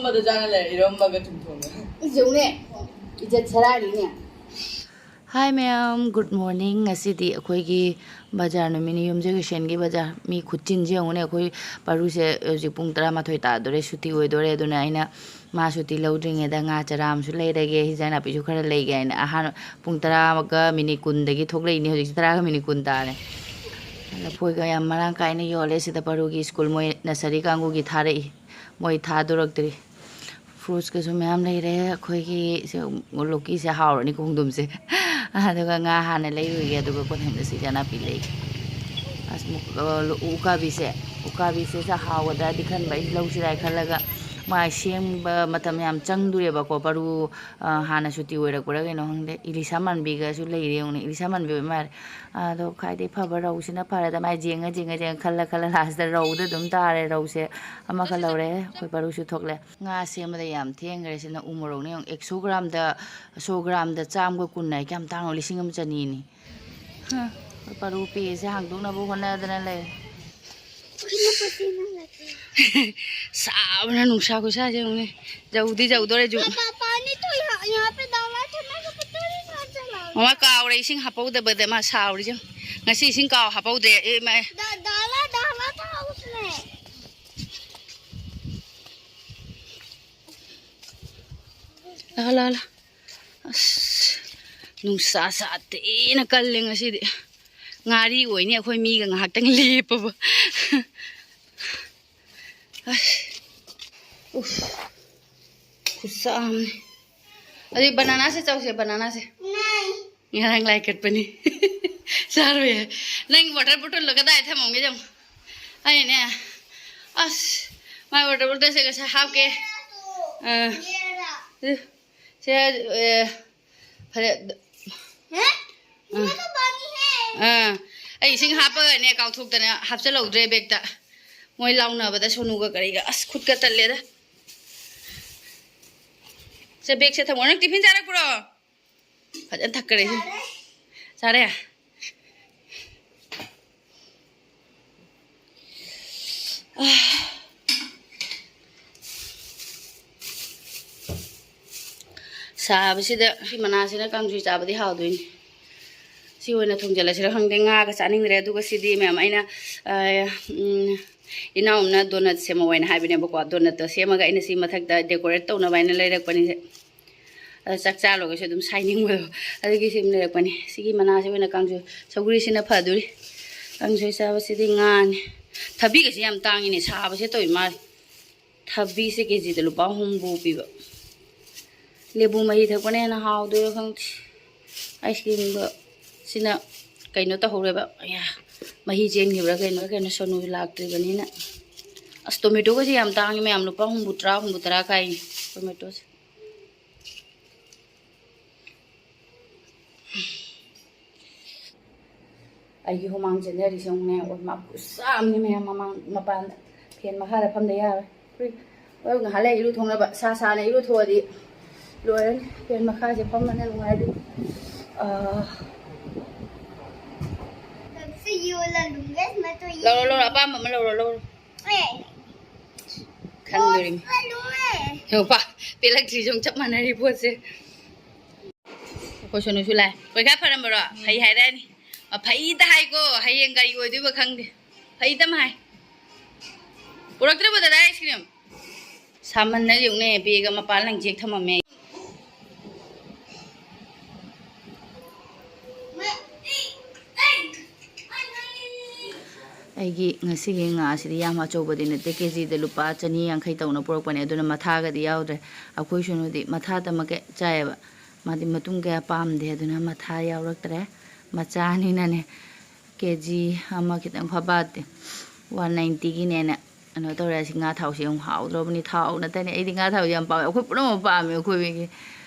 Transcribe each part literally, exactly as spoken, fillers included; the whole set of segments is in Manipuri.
ꯑꯃꯗ ꯆꯥꯅ ꯂꯩꯔꯦ, ꯏꯔꯣꯝꯕꯒ ꯆꯨꯝꯊꯣꯡꯒ꯫ ꯌꯦꯡꯉꯨꯅꯦ, ꯏꯖꯠ ꯁꯔꯥꯔꯤꯅꯦ꯫ Hi ꯃꯌꯥꯝ, good morning꯫ ꯉꯁꯤꯗꯤ ꯑꯩꯈꯣꯏꯒꯤ ꯕꯖꯥꯔ ꯅꯨꯃꯤꯠꯅꯤ, ꯌꯨꯝꯖ ꯀꯩꯁꯦꯟꯒꯤ ꯕꯖꯥꯔ꯫ ꯃꯤ ꯈꯨꯠꯆꯤꯟꯁꯦ ꯌꯦꯡꯉꯨꯅꯦ꯫ ꯑꯩꯈꯣꯏ ꯄꯥꯔꯨꯁꯦ ꯍꯧꯖꯤꯛ ꯄꯨꯡ ꯇꯔꯥꯃꯥꯊꯣꯏ ꯇꯥꯗꯣꯔꯦ, ꯁꯨꯇꯤ ꯑꯣꯏꯗꯣꯔꯦ꯫ ꯑꯗꯨꯅ ꯑꯩꯅ ꯃꯥ ꯁꯨꯇꯤ ꯂꯧꯗ꯭ꯔꯤꯉꯩꯗ ꯉꯥ ꯆꯔꯥ ꯑꯃꯁꯨ ꯂꯩꯔꯒꯦ, ꯍꯤꯟꯖꯥꯡ ꯅꯥꯄꯤꯁꯨ ꯈꯔ ꯂꯩꯒꯦ ꯍꯥꯏꯅ ꯑꯍꯥꯟꯕ ꯄꯨꯡ ꯇꯔꯥꯒ ꯃꯤꯅꯤꯠ ꯀꯨꯟꯗꯒꯤ ꯊꯣꯛꯂꯛꯏꯅꯤ꯫ ꯍꯧꯖꯤꯛꯁꯦ ꯇꯔꯥꯒ ꯃꯤꯅꯤꯠ ꯀꯨꯟ ꯇꯥꯔꯦ꯫ ꯂꯐꯣꯏꯒ ꯌꯥꯝ ꯃꯔꯥꯡ ꯀꯥꯏꯅ ꯌꯣꯜꯂꯦ ꯁꯤꯗ꯫ ꯄꯥꯔꯨꯒꯤ ꯁ꯭ꯀꯨꯜ ꯃꯣꯏ ꯅꯁꯔꯤ ꯀꯥꯡꯕꯨꯒꯤ ꯊꯥꯔꯛꯏ, ꯃꯣꯏ ꯊꯥꯗꯣꯔꯛꯇ꯭ꯔꯤ꯫ Fruitsꯀꯁꯨ ꯃꯌꯥꯝ ꯂꯩꯔꯦ꯫ ꯑꯩꯈꯣꯏꯒꯤ ꯁꯦ ꯂꯣꯛꯀꯤꯁꯦ ꯍꯥꯎꯔꯅꯤ, ꯈꯣꯡꯗ꯭ꯔꯨꯝꯁꯦ꯫ ꯑꯗꯨꯒ ꯉꯥ ꯍꯥꯟꯅ ꯂꯩꯔꯨꯒꯦ, ꯑꯗꯨꯒ ꯀꯣꯟꯊꯪꯗ ꯁꯤ ꯏꯆꯥꯅꯥꯄꯤ ꯂꯩꯒꯦ꯫ ꯑꯁ, ꯃꯨꯛ-, ꯑ, ꯎꯀꯥꯕꯤꯁꯦ, ꯎꯀꯥꯕꯤꯁꯦ ꯁꯦ ꯍꯥꯎꯒꯗ꯭ꯔꯗꯤ ꯈꯟꯕ, ꯑꯩꯁꯦ ꯂꯧꯁꯤꯔꯥ ꯈꯜꯂꯒ ꯃꯥ ꯁꯦꯝꯕ ꯃꯇꯝ ꯌꯥꯝ ꯆꯪꯗꯣꯔꯦꯕꯀꯣ꯫ ꯄꯥꯔꯨ, ꯑ, ꯍꯥꯟꯅ ꯁꯨꯇꯤ ꯑꯣꯏꯔꯛꯄ꯭ꯔꯥ ꯀꯩꯅꯣ ꯈꯪꯗꯦ, ꯏꯂꯤꯁꯥ ꯃꯥꯟꯕꯤꯒꯁꯨ ꯂꯩꯔꯦ ꯌꯦꯡꯉꯨꯅꯦ꯫ ꯏꯂꯤꯁꯥ ꯃꯥꯟꯕꯤ ꯑꯣꯏ ꯃꯥꯜꯂꯦ꯫ ꯑꯗꯣ ꯈ꯭ꯋꯥꯏꯗꯒꯤ ꯐꯕ ꯔꯧꯁꯤꯅ ꯐꯔꯦꯗ, ꯃꯥꯏ ꯌꯦꯡꯉ ꯌꯦꯡꯉ ꯌꯦꯡꯉ ꯈꯜꯂ ꯈꯜꯂ ꯂꯥꯁꯇ ꯔꯧꯗ ꯑꯗꯨꯝ ꯇꯥꯔꯦ꯫ ꯔꯧꯁꯦ ꯑꯃꯈꯛ ꯂꯧꯔꯦ꯫ ꯑꯩꯈꯣꯏ ꯄꯥꯔꯨꯁꯨ ꯊꯣꯛꯂꯦ꯫ ꯉꯥ ꯁꯦꯝꯕꯗ ꯌꯥꯝ ꯊꯦꯡꯈ꯭ꯔꯦ꯫ ꯁꯤꯅ ꯎ ꯃꯣꯔꯣꯛꯅꯦ ꯌꯦꯡꯉꯨ, ꯑꯦꯛꯁꯣ ꯒ꯭ꯔꯥꯝꯗ, ꯁꯣ ꯒ꯭ꯔꯥꯝꯗ ꯆꯥꯝꯃꯒ ꯀꯨꯟ ꯍꯥꯏ, ꯀꯌꯥꯝ ꯇꯥꯡꯅꯣ? ꯂꯤꯁꯤꯡ ꯑꯃ ꯆꯅꯤꯅꯤ꯫ ꯍꯥ, ꯄꯥꯔꯨ ꯄꯦꯁꯦ ꯍꯥꯡꯗꯣꯛꯅꯕ ꯍꯣꯠꯅꯗꯅ ꯂꯩ꯫ ꯁꯥꯕꯅ ꯅꯨꯡꯁꯥ ꯈꯨꯁꯥꯁꯦ ꯌꯦꯡꯉꯨꯅꯦ꯫ ꯌꯧꯗꯤ ꯌꯧꯗꯣꯔꯦ ꯖꯨ꯫ पापा, पानी तो यहाँ, यहाँ पे डाला था ना, तो पता नहीं कहाँ चला गया। ꯃꯃꯥ ꯀꯥꯎꯔꯦ ꯏꯁꯤꯡ ꯍꯥꯞꯄꯧꯗꯕꯗ ꯃꯥ ꯁꯥꯎꯔꯤꯁꯦ ꯌꯦꯡꯉꯨ꯫ ꯉꯁꯤ ꯏꯁꯤꯡ ꯀꯥꯎ ꯍꯥꯞꯄꯧꯗ꯭ꯔꯦ꯫ ꯑꯦ, ꯃꯥ ꯗ-, डाला, डाला था उसमें। ꯂꯥ, ꯂꯥ, ꯂꯥ꯫ ꯑꯁ, ꯅꯨꯡꯁꯥ ꯁꯥꯊꯤꯅ ꯀꯜꯂꯦ ꯉꯁꯤꯗꯤ꯫ ꯉꯥꯔꯤ ꯑꯣꯏꯅꯤ ꯑꯩꯈꯣꯏ ꯃꯤꯒ ꯉꯥꯏꯍꯥꯛꯇꯪ ꯂꯦꯞꯄꯕ꯫ ꯑꯁ, ꯎꯐ, ꯈꯨꯠꯁꯥ ꯑꯃꯅꯤ꯫ ꯑꯗꯨꯗꯤ ꯕꯅꯥꯅꯥꯁꯦ ꯆꯧꯁꯦ, ꯕꯅꯥꯅꯥꯁꯦ꯫ ꯉꯔꯥꯡ ꯂꯥꯏ ꯀꯠꯄꯅꯤ꯫ ꯆꯥꯔꯣꯏ ꯍꯥꯏ꯫ ꯅꯪ water bottleꯗꯣ ꯀꯗꯥꯏ ꯊꯝꯃꯝꯒꯦ ꯌꯦꯡꯉꯣ꯫ ꯑꯩꯅꯦ, ꯑꯁ, ꯃꯥꯏ water bottleꯁꯦ ꯉꯁꯥꯏ ꯍꯥꯞꯀꯦ꯫ ꯑꯥ꯫ ꯁꯦ, ꯑꯦ, ꯐꯔꯦ꯫ ꯑꯥ꯫ ꯑꯥ꯫ ꯑꯩ ꯏꯁꯤꯡ ꯍꯥꯞꯄꯒꯅꯦ, ꯀꯥꯎꯊꯣꯛꯇꯅ ꯍꯥꯞꯆꯜꯍꯧꯗ꯭ꯔꯦ bagꯇ꯫ ꯃꯣꯏ ꯂꯥꯎꯅꯕꯗ ꯁꯣꯅꯨꯒ ꯀꯔꯤꯒ꯫ ꯑꯁ, ꯈꯨꯠꯀ ꯇꯠꯂꯦꯗ꯫ ꯁꯦ, bagꯁꯦ ꯊꯝꯃꯣ꯫ ꯅꯪ tiffin ꯆꯥꯔꯛꯄ꯭ꯔꯣ? ꯐꯖꯅ ꯊꯛꯈ꯭ꯔꯦ꯫ ꯆꯥꯔꯦ? ꯑꯥ꯫ ꯁꯥꯕꯁꯤꯗ ꯁꯤ ꯃꯅꯥꯁꯤꯅ ꯀꯥꯡꯁꯣꯏ ꯆꯥꯕꯗꯤ ꯍꯥꯎꯗꯣꯏꯅꯤ꯫ ꯁꯤ ꯑꯣꯏꯅ ꯊꯣꯡꯖꯤꯜꯂꯁꯤꯔ ꯈꯪꯗꯦ꯫ ꯉꯥꯒ ꯆꯥꯅꯤꯡꯗ꯭ꯔꯦ꯫ ꯑꯗꯨꯒ ꯁꯤꯗꯤ ꯃꯌꯥꯝ ꯑꯩꯅ, ꯑ, ꯎꯝ, ꯏꯅꯥꯎꯅ ꯗꯣꯅꯠ ꯁꯦꯝꯃꯛꯑꯣ ꯍꯥꯏꯅ ꯍꯥꯏꯕꯅꯦꯕꯀꯣ꯫ ꯗꯣꯅꯠꯇꯣ ꯁꯦꯝꯃꯒ ꯑꯩꯅ ꯁꯤ ꯃꯊꯛꯇ ꯗꯦꯀꯣꯔꯦꯠ ꯇꯧꯅꯕ ꯍꯥꯏꯅ ꯂꯩꯔꯛꯄꯅꯤ꯫ ꯑꯗ ꯆꯥꯛ ꯆꯥ ꯂꯣꯏꯔꯒꯁꯨ ꯑꯗꯨꯝ ꯁꯥꯏꯅꯤꯡꯕꯗꯣ, ꯑꯗꯨꯒꯤ ꯁꯤ ꯑꯗꯨꯝ ꯂꯩꯔꯛꯄꯅꯤ꯫ ꯁꯤꯒꯤ ꯃꯅꯥꯁꯤ ꯑꯣꯏꯅ ꯀꯥꯡꯁꯨ, ꯁꯧꯒ꯭ꯔꯤꯁꯤꯅ ꯐꯗꯣꯔꯤ꯫ ꯀꯥꯡꯁꯣꯏ ꯆꯥꯕꯁꯤꯗꯤ ꯉꯥꯅꯤ꯫ ꯊꯕꯤꯒꯁꯤ ꯌꯥꯝ ꯇꯥꯡꯉꯤꯅꯦ, ꯁꯥꯕꯁꯦ ꯇꯧꯏ ꯃꯥꯜꯂꯦ꯫ ꯊꯕꯤꯁꯦ ꯀꯦꯖꯤꯗ ꯂꯨꯄꯥ ꯍꯨꯝꯐꯨ ꯄꯤꯕ꯫ ꯂꯦꯕꯨ ꯃꯍꯤ ꯊꯛꯄꯅ ꯍꯦꯟꯅ ꯍꯥꯎꯗꯣꯏꯔꯥ ꯈꯪꯗꯦ꯫ ꯑꯥꯏꯁ ꯀ꯭ꯔꯤꯝꯗꯣ ꯁꯤꯅ ꯀꯩꯅꯣ ꯇꯧꯍꯧꯔꯦꯕ꯫ ꯑꯌꯥ, ꯃꯍꯤ ꯆꯦꯟꯈꯤꯕ꯭ꯔꯥ ꯀꯩꯅꯣ, ꯀꯩꯅꯣ, ꯁꯣꯅꯨ ꯂꯥꯛꯇ꯭ꯔꯤꯕꯅꯤꯅ꯫ ꯑꯁ, ꯇꯣꯃꯦꯇꯣꯒꯁꯦ ꯌꯥꯝ ꯇꯥꯡꯉꯤ ꯃꯌꯥꯝ, ꯂꯨꯄꯥ ꯍꯨꯝꯐꯨꯇꯔꯥ, ꯍꯨꯝꯐꯨꯇꯔꯥ ꯀꯥꯏꯅꯤ ꯇꯣꯃꯦꯇꯣꯁꯦ꯫ ꯑꯩꯒꯤ ꯍꯨꯃꯥꯡ ꯆꯦꯟꯊꯔꯤꯁꯦ ꯑꯃꯨꯛꯅꯦ, ꯑꯣ, ꯃꯥ ꯈꯨꯠꯁꯥ ꯑꯃꯅꯤ ꯃꯌꯥꯝ, ꯃꯃꯥꯡ ꯃꯄꯥꯟꯗ ꯐꯦꯟ ꯃꯈꯥꯗ ꯐꯝꯗ ꯌꯥꯔꯣꯏ꯫ ꯐꯨꯔꯤꯠ, ꯍꯣꯔꯦꯟ ꯉꯥꯏꯍꯥꯛ ꯂꯩ ꯏꯔꯨꯊꯣꯛꯅꯕ, ꯁꯥ ꯁꯥꯅ ꯏꯔꯨꯊꯣꯛꯑꯗꯤ ꯂꯣꯏꯔꯅꯤ꯫ ꯐꯦꯟ ꯃꯈꯥꯁꯦ ꯐꯝꯕꯅ ꯅꯨꯡꯉꯥꯏꯔꯤ꯫ ꯑꯥ꯫ ꯂꯧꯔꯣ, ꯂꯧꯔꯣ, ꯑꯄꯥꯝꯕ ꯑꯃ ꯂꯧꯔꯣ, ꯂꯧꯔꯣ꯫ ꯈꯪꯗꯣꯔꯤꯃꯤ꯫ ꯌꯦꯡꯉꯨꯀꯣ, ꯄꯦꯜꯂꯛꯇ꯭ꯔꯤꯁꯦ ꯑꯃꯨꯛ ꯆꯞ ꯃꯥꯟꯅꯔꯤ ꯄꯣꯠꯁꯦ꯫ ꯑꯩꯈꯣꯏ ꯁꯣꯅꯨꯁꯨ ꯂꯥꯛꯑꯦ꯫ ꯄꯩꯈꯥ ꯐꯔꯝꯕꯔꯣ? ꯐꯩ ꯍꯥꯏꯔꯛꯑꯅꯤ꯫ ꯃꯐꯩꯗ ꯍꯥꯏꯀꯣ, ꯍꯌꯦꯡ ꯀꯔꯤ ꯑꯣꯏꯗꯣꯏꯕ ꯈꯪꯗꯦ꯫ ꯐꯩꯗ ꯑꯃ ꯍꯥꯏ꯫ ꯄꯨꯔꯛꯇ꯭ꯔꯕꯣ ꯗꯗꯥ ꯑꯥꯏꯁ ꯀ꯭ꯔꯤꯝ? ꯁꯥꯃꯟꯅ ꯌꯦꯡꯉꯨꯅꯦ, ꯕꯦꯒ ꯃꯄꯥꯟ ꯂꯪ ꯆꯦꯛ ꯊꯝꯃꯝꯃꯦ꯫ ꯑꯩꯒꯤ ꯉꯁꯤꯒꯤ ꯉꯥꯁꯤꯗꯤ ꯌꯥꯝ ꯑꯆꯧꯕꯗꯤ ꯅꯠꯇꯦ, ꯀꯦꯖꯤꯗ ꯂꯨꯄꯥ ꯆꯅꯤ ꯌꯥꯡꯈꯩ ꯇꯧꯅ ꯄꯨꯔꯛꯄꯅꯦ, ꯑꯗꯨꯅ ꯃꯊꯥꯒꯗꯤ ꯌꯥꯎꯗ꯭ꯔꯦ꯫ ꯑꯩꯈꯣꯏ ꯁꯨꯅꯨꯗꯤ ꯃꯊꯥ ꯇꯃꯛꯀ ꯆꯥꯏꯌꯦꯕ, ꯃꯥꯗꯤ ꯃꯇꯨꯝ ꯀꯌꯥ ꯄꯥꯝꯗꯦ, ꯑꯗꯨꯅ ꯃꯊꯥ ꯌꯥꯎꯔꯛꯇ꯭ꯔꯦ꯫ ꯃꯆꯥꯅꯤꯅꯅꯦ, ꯀꯦꯖꯤ ꯑꯃ ꯈꯤꯇꯪ ꯐꯕꯥꯠꯇꯦ, ꯋꯥꯟ ꯅꯥꯏꯟꯇꯤꯒꯤꯅꯦꯅ ꯀꯩꯅꯣ ꯇꯧꯔꯦ꯫ ꯑꯁꯤ ꯉꯥ ꯊꯥꯎꯁꯤ ꯑꯃꯨꯛ ꯍꯥꯎꯗ꯭ꯔꯕꯅꯤ, ꯊꯥꯎ ꯅꯠꯇꯦꯅꯦ, ꯑꯩꯗꯤ ꯉꯥ ꯊꯥꯎꯁꯦ ꯌꯥꯝ ꯄꯥꯝꯃꯦ, ꯑꯩꯈꯣꯏ ꯄꯨꯝꯅꯃꯛ ꯄꯥꯝꯃꯦ ꯑꯩꯈꯣꯏꯒꯤ꯫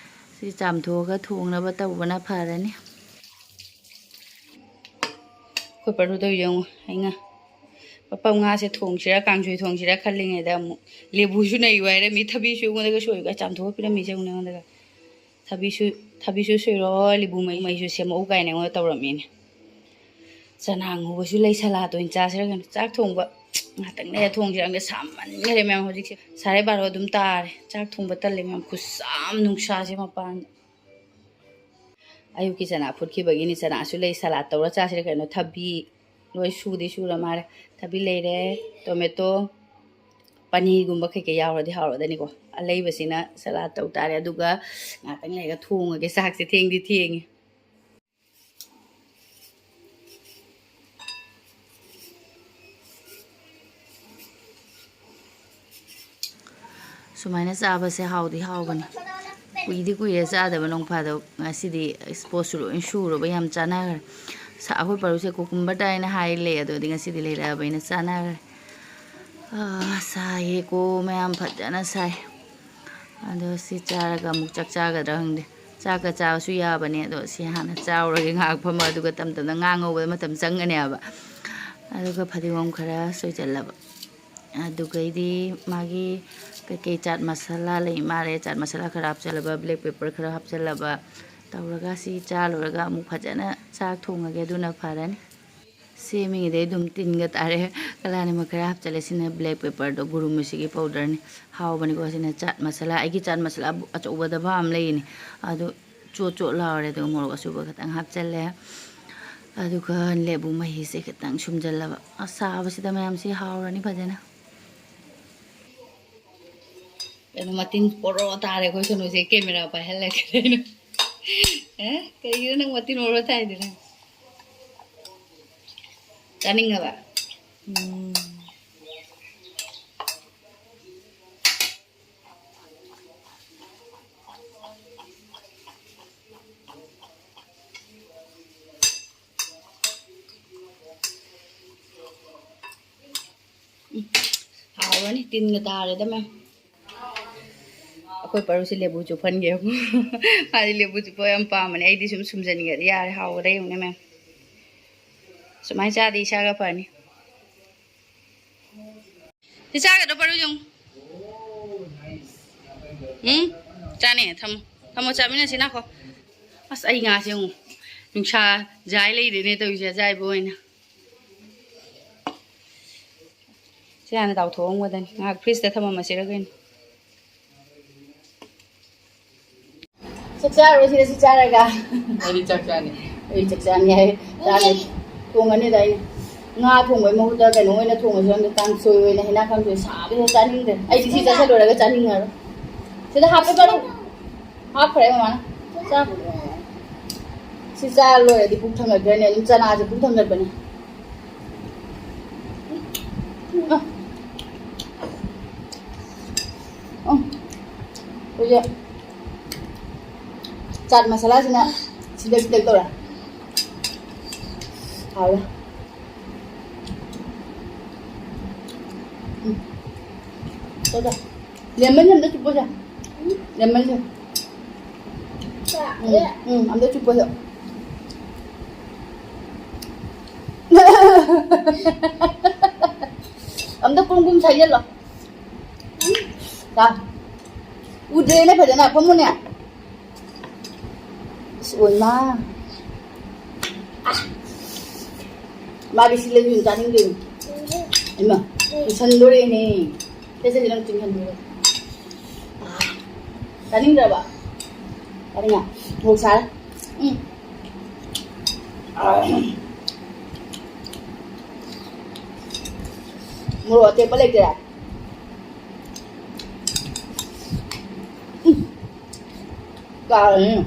ꯁꯤ ꯆꯥꯝꯊꯣꯛꯑꯒ ꯊꯣꯡꯅꯕ ꯇꯧꯕꯅ ꯐꯔꯅꯤ꯫ ꯑꯩꯈꯣꯏ ꯄꯔꯨꯗꯧ ꯌꯦꯡꯉꯨ, ꯑꯩꯅ ꯄꯄꯝ ꯉꯥꯁꯦ ꯊꯣꯡꯁꯤꯔꯥ ꯀꯥꯡꯁꯣꯏ ꯊꯣꯡꯁꯤꯔꯥ ꯈꯜꯂꯤꯉꯩꯗ ꯑꯃꯨꯛ ꯂꯦꯕꯨꯁꯨ ꯅꯩꯌꯨ ꯍꯥꯏꯔꯝꯃꯤ, ꯊꯕꯤꯁꯨ ꯑꯩꯉꯣꯟꯗꯒ ꯁꯣꯏꯔꯒ ꯆꯥꯝꯊꯣꯛꯑ ꯄꯤꯔꯝꯃꯤꯁꯦ ꯌꯦꯡꯉꯨꯅꯦ ꯑꯩꯉꯣꯟꯗꯒ꯫ ꯊꯕꯤꯁꯨ, ꯊꯕꯤꯁꯨ ꯁꯣꯏꯔꯣ, ꯂꯦꯕꯨ ꯃꯍꯤ, ꯃꯍꯤꯁꯨ ꯁꯦꯝꯃꯛꯎ ꯀꯥꯏꯅ ꯑꯩꯉꯣꯟꯗ ꯇꯧꯔꯝꯃꯤꯅꯦ꯫ ꯆꯅꯥ ꯉꯧꯕꯁꯨ ꯂꯩ, ꯁꯂꯥꯠ ꯑꯣꯏꯅ ꯆꯥꯁꯤꯔꯥ ꯀꯩꯅꯣ꯫ ꯆꯥꯛ ꯊꯣꯡꯕ ꯉꯥꯛꯇꯪ ꯂꯩꯔ ꯊꯣꯡꯁꯤꯔ ꯈꯪꯗꯦ, ꯁꯥꯃꯟꯈ꯭ꯔꯦ ꯃꯌꯥꯝ꯫ ꯍꯧꯖꯤꯛꯁꯦ ꯁꯥꯔꯦ, ꯕꯥꯔꯣ ꯑꯗꯨꯝ ꯇꯥꯔꯦ꯫ ꯆꯥꯛ ꯊꯣꯡꯕ ꯇꯜꯂꯦ ꯃꯌꯥꯝ, ꯈꯨꯠꯁꯥ ꯑꯃ, ꯅꯨꯡꯁꯥꯁꯦ ꯃꯄꯥꯟꯗ꯫ ꯑꯌꯨꯛꯀꯤ ꯆꯅꯥ ꯐꯨꯠꯈꯤꯕꯒꯤꯅꯤ꯫ ꯆꯅꯥꯁꯨ ꯂꯩ, ꯁꯂꯥꯗ ꯇꯧꯔ ꯆꯥꯁꯤꯔ ꯀꯩꯅꯣ꯫ ꯊꯕꯤ ꯂꯣꯏ ꯁꯨꯗꯤ ꯁꯨꯔ ꯃꯥꯜꯂꯦ꯫ ꯊꯕꯤ ꯂꯩꯔꯦ, ꯇꯣꯃꯦꯇꯣ, ꯄꯅꯤꯔꯒꯨꯝꯕ ꯀꯩꯀꯩ ꯌꯥꯎꯔꯗꯤ ꯍꯥꯎꯔꯗꯅꯤꯀꯣ꯫ ꯑꯂꯩꯕꯁꯤꯅ ꯁꯂꯥꯗ ꯇꯧ ꯇꯥꯔꯦ꯫ ꯑꯗꯨꯒ ꯉꯥꯛꯇꯪ ꯂꯩꯔꯒ ꯊꯣꯡꯉꯒꯦ ꯆꯥꯛꯁꯦ꯫ ꯊꯦꯡꯗꯤ ꯊꯦꯡꯉꯦ꯫ ꯁꯨꯃꯥꯏꯅ ꯆꯥꯕꯁꯦ ꯍꯥꯎꯗꯤ ꯍꯥꯎꯕꯅꯤ꯫ ꯀꯨꯏꯗꯤ ꯀꯨꯏꯔꯦ ꯆꯥꯗꯕ ꯅꯣꯡ ꯐꯥꯗꯣꯛ꯫ ꯉꯁꯤꯗꯤ ꯄꯣꯠꯁꯨ ꯂꯣꯏ ꯁꯨꯔꯕ, ꯌꯥꯝ ꯆꯥꯟꯅꯈ꯭ꯔꯦ꯫ ꯁ-, ꯑꯩꯈꯣꯏ ꯄꯔꯨꯁꯦ ꯀꯨꯀꯨꯝꯕꯔ ꯇꯥꯏꯅ ꯍꯥꯏ ꯂꯩ, ꯑꯗꯨꯗꯤ ꯉꯁꯤꯗꯤ ꯂꯩꯔꯛꯑꯕꯅꯤꯅ ꯆꯥꯟꯅꯈ꯭ꯔꯦ꯫ ꯑꯥ, ꯁꯥꯏꯌꯦꯀꯣ, ꯃꯌꯥꯝ ꯐꯖꯅ ꯁꯥꯏ꯫ ꯑꯗꯣ ꯁꯤ ꯆꯥꯔꯒ ꯑꯃꯨꯛ ꯆꯥꯛ ꯆꯥꯒꯗ꯭ꯔꯥ ꯈꯪꯗꯦ꯫ ꯆꯥꯛꯀ ꯆꯥꯕꯁꯨ ꯌꯥꯕꯅꯦ, ꯑꯗꯣ ꯁꯤ ꯍꯥꯟꯅ ꯆꯥꯔꯨꯔꯒꯦ ꯉꯥꯏꯍꯥꯛ ꯐꯝꯃ, ꯑꯗꯨꯒ ꯇꯞ ꯇꯞꯅ ꯉꯥ ꯉꯧꯕꯗ ꯃꯇꯝ ꯆꯪꯒꯅꯦꯕ꯫ ꯑꯗꯨꯒ ꯐꯗꯤꯒꯣꯝ ꯈꯔ ꯁꯣꯏꯖꯜꯂꯕ꯫ ꯑꯗꯨꯒꯩꯗꯤ ꯃꯥꯒꯤ ꯀꯩꯀꯩ ꯆꯥꯠ ꯃꯁꯥꯂꯥ ꯂꯩ ꯃꯥꯜꯂꯦ, ꯆꯥꯠ ꯃꯁꯥꯂꯥ ꯈꯔ ꯍꯥꯞꯆꯜꯂꯕ, ꯕ꯭ꯂꯦꯛ ꯄꯦꯄꯔ ꯈꯔ ꯍꯥꯞꯆꯜꯂꯕ ꯇꯧꯔꯒ ꯁꯤ ꯆꯥ ꯂꯣꯏꯔꯒ ꯑꯃꯨꯛ ꯐꯖꯅ ꯆꯥꯛ ꯊꯣꯡꯉꯒꯦ, ꯑꯗꯨꯅ ꯐꯔꯅꯤ꯫ ꯁꯦꯝꯃꯤꯉꯩꯗꯩ ꯑꯗꯨꯝ ꯇꯤꯟꯒ ꯇꯥꯔꯦ꯫ ꯀꯂꯥꯅꯤꯃꯛ ꯈꯔ ꯍꯥꯞꯆꯜꯂꯦ꯫ ꯁꯤꯅ ꯕ꯭ꯂꯦꯛ ꯄꯦꯄꯔꯗꯣ, ꯒꯨꯔꯨ ꯃꯨꯁꯤꯒꯤ ꯄꯥꯎꯗꯔꯅꯤ꯫ ꯍꯥꯎꯕꯅꯤꯀꯣ꯫ ꯁꯤꯅ ꯆꯥꯠ ꯃꯁꯥꯂꯥ, ꯑꯩꯒꯤ ꯆꯥꯠ ꯃꯁꯥꯂꯥ ꯑꯆꯧꯕ ꯗꯕꯥ ꯑꯃ ꯂꯩꯌꯦꯅꯦ, ꯑꯗꯨ ꯆꯣꯠ ꯆꯣꯠ ꯂꯥꯎꯔꯦ꯫ ꯑꯗꯨꯒ ꯃꯣꯔꯣꯛ ꯑꯆꯨꯕ ꯈꯤꯇꯪ ꯍꯥꯞꯆꯜꯂꯦ, ꯑꯗꯨꯒ ꯂꯦꯕꯨ ꯃꯍꯤꯁꯦ ꯈꯤꯇꯪ ꯁꯨꯝꯖꯜꯂꯕ꯫ ꯑꯁ, ꯁꯥꯕꯁꯤꯗ ꯃꯌꯥꯝꯁꯤ ꯍꯥꯎꯔꯅꯤ ꯐꯖꯅ꯫ ꯀꯩꯅꯣ, ꯃꯇꯤꯟ ꯄꯣꯔꯣ ꯇꯥꯔꯦ ꯑꯩꯈꯣꯏ ꯁꯣꯅꯨꯁꯦ꯫ ꯀꯦꯃꯦꯔꯥ ꯄꯥꯏꯍꯜꯂꯦ ꯀꯩꯅꯣ꯫ ꯑꯦ, ꯀꯩꯒꯤꯅꯣ ꯅꯪ ꯃꯇꯤꯟ ꯄꯣꯔꯣ ꯇꯥꯏꯗꯨꯅ? ꯆꯥꯅꯤꯡꯉꯕ? ꯎꯝ꯫ ꯎꯝ, ꯍꯥꯎꯔꯅꯤ, ꯇꯤꯟꯒ ꯇꯥꯔꯦꯗ ꯃꯌꯥꯝ꯫ ꯑꯩꯈꯣꯏ ꯄꯔꯨꯁꯦ ꯂꯦꯕꯨ ꯆꯨꯞꯍꯟꯒꯦ꯫ ꯃꯥꯗꯤ ꯂꯦꯕꯨ ꯆꯨꯞꯄ ꯌꯥꯝ ꯄꯥꯝꯕꯅꯦ꯫ ꯑꯩꯗꯤ ꯁꯨꯝ ꯁꯨꯝꯖꯟꯒꯦꯗꯤ ꯌꯥꯔꯦ, ꯍꯥꯎꯕꯗ ꯌꯦꯡꯉꯨꯅꯦ ꯃꯌꯥꯝ꯫ ꯁꯨꯃꯥꯏꯅ ꯆꯥꯗꯤ ꯏꯁꯥꯒ ꯐꯅꯤ꯫ ꯁꯤ ꯆꯥꯒꯗ꯭ꯔꯣ ꯄꯔꯨ ꯌꯦꯡꯉꯨ? ꯎꯝ? ꯆꯥꯅꯤ, ꯊꯝꯃꯣ꯫ ꯊꯝꯃꯣ, ꯆꯥꯃꯤꯟꯅꯁꯤ, ꯂꯥꯛꯈꯣ꯫ ꯑꯁ, ꯑꯩ ꯉꯥꯁꯦ ꯌꯦꯡꯉꯨ꯫ ꯅꯨꯡꯁꯥ ꯌꯥꯏ ꯂꯩꯔꯦꯅꯦ ꯇꯧꯔꯤꯁꯦ, ꯑꯖꯥꯏꯕ ꯑꯣꯏꯅ꯫ ꯁꯤ ꯍꯥꯟꯅ ꯇꯥꯎꯊꯣꯛꯑꯝꯒꯗꯅꯤ, ꯉꯥꯏꯍꯥꯛ ꯐ꯭ꯔꯤꯖꯇ ꯊꯝꯃꯝꯃꯁꯤꯔ ꯀꯩꯅꯣ꯫ ꯆꯥꯛ ꯆꯥꯔꯨꯔꯣ ꯁꯤꯗ, ꯁꯤ ꯆꯥꯔꯒ꯫ ꯑꯩꯗꯤ ꯆꯥꯛ ꯆꯥꯅꯤ꯫ ꯑꯩ ꯆꯥꯛ ꯆꯥꯅꯤ ꯍꯥꯏ꯫ ꯆꯥꯅꯤ꯫ ꯊꯣꯡꯉꯅꯤꯗ ꯑꯩꯅ꯫ ꯉꯥ ꯊꯣꯡꯕꯩ ꯃꯍꯨꯠꯇ ꯀꯩꯅꯣ ꯑꯣꯏꯅ ꯊꯣꯡꯉꯁꯤꯔ ꯈꯪꯗꯦ, ꯀꯥꯡꯁꯣꯏ ꯑꯣꯏꯅ꯫ ꯍꯩꯅꯥ ꯀꯥꯡꯁꯣꯏ ꯁꯥꯕꯁꯤꯗ ꯆꯥꯅꯤꯡꯗ꯭ꯔꯦ꯫ ꯑꯩꯗꯤ ꯁꯤ ꯆꯥꯁꯤꯜꯂꯨꯔꯒ ꯆꯥꯅꯤꯡꯉꯔꯣꯏ꯫ ꯁꯤꯗ ꯍꯥꯞꯄꯦ ꯃꯔꯨ꯫ ꯍꯥꯞꯈ꯭ꯔꯦ ꯃꯃꯥꯅ꯫ ꯆꯥ꯫ ꯁꯤ ꯆꯥ ꯂꯣꯏꯔꯗꯤ ꯄꯨꯛ ꯊꯟꯒꯠꯈ꯭ꯔꯅꯤ꯫ ꯑꯗꯨꯝ ꯆꯅꯥꯁꯦ ꯄꯨꯛ ꯊꯟꯒꯠꯄꯅꯦ꯫ ꯎꯝ꯫ ꯎꯝ꯫ ꯍꯧꯖꯤꯛ ꯆꯥꯠ ꯃꯁꯥꯂꯥꯁꯤꯅ ꯁꯤꯗ ꯈꯤꯇꯪ ꯇꯧꯔꯦ꯫ ꯍꯥꯎꯔꯦ꯫ ꯎꯝ꯫ ꯆꯥ, ꯆꯥ꯫ ꯂꯦꯃꯟꯁꯦ ꯑꯝꯇ ꯆꯨꯞꯄꯣꯁꯦ꯫ ꯂꯦꯃꯟꯁꯦ꯫ ꯎꯝ, ꯎꯝ, ꯑꯝꯇ ꯆꯨꯞꯄꯣꯁꯦ꯫ ꯑꯝꯇ ꯀꯨꯝ ꯀꯨꯝ ꯁꯥꯏꯖꯜꯂꯣ꯫ ꯆꯥ꯫ ꯎꯗ꯭ꯔꯦꯅꯦ ꯐꯖꯅ꯫ ꯐꯝꯃꯨꯅꯦ꯫ ꯑꯁ, ꯑꯣꯏꯃꯥ꯫ ꯑꯥ꯫ ꯃꯥꯗꯤ ꯁꯤ ꯂꯩꯕꯤꯌꯨ ꯆꯥꯅꯤꯡꯗꯣꯏꯅꯤ꯫ ꯏꯃꯥ, ꯇꯨꯁꯟꯗꯣꯔꯦꯅꯦ꯫ ꯁꯦ, ꯁꯦ, ꯁꯦ, ꯅꯪ ꯆꯤꯡꯍꯟꯕꯤꯔꯣ꯫ ꯑꯥ꯫ ꯆꯥꯅꯤꯡꯗ꯭ꯔꯕ? ꯆꯥꯅꯤꯡꯉꯦ꯫ ꯃꯣꯔꯣꯛ ꯁꯥꯔꯦ꯫ ꯎꯝ꯫ ꯑꯥ꯫ ꯃꯣꯔꯣꯛ ꯑꯇꯦꯛꯄ ꯂꯩꯇ꯭ꯔꯦ? ꯎꯝ꯫ ꯀꯥꯔꯅꯤ꯫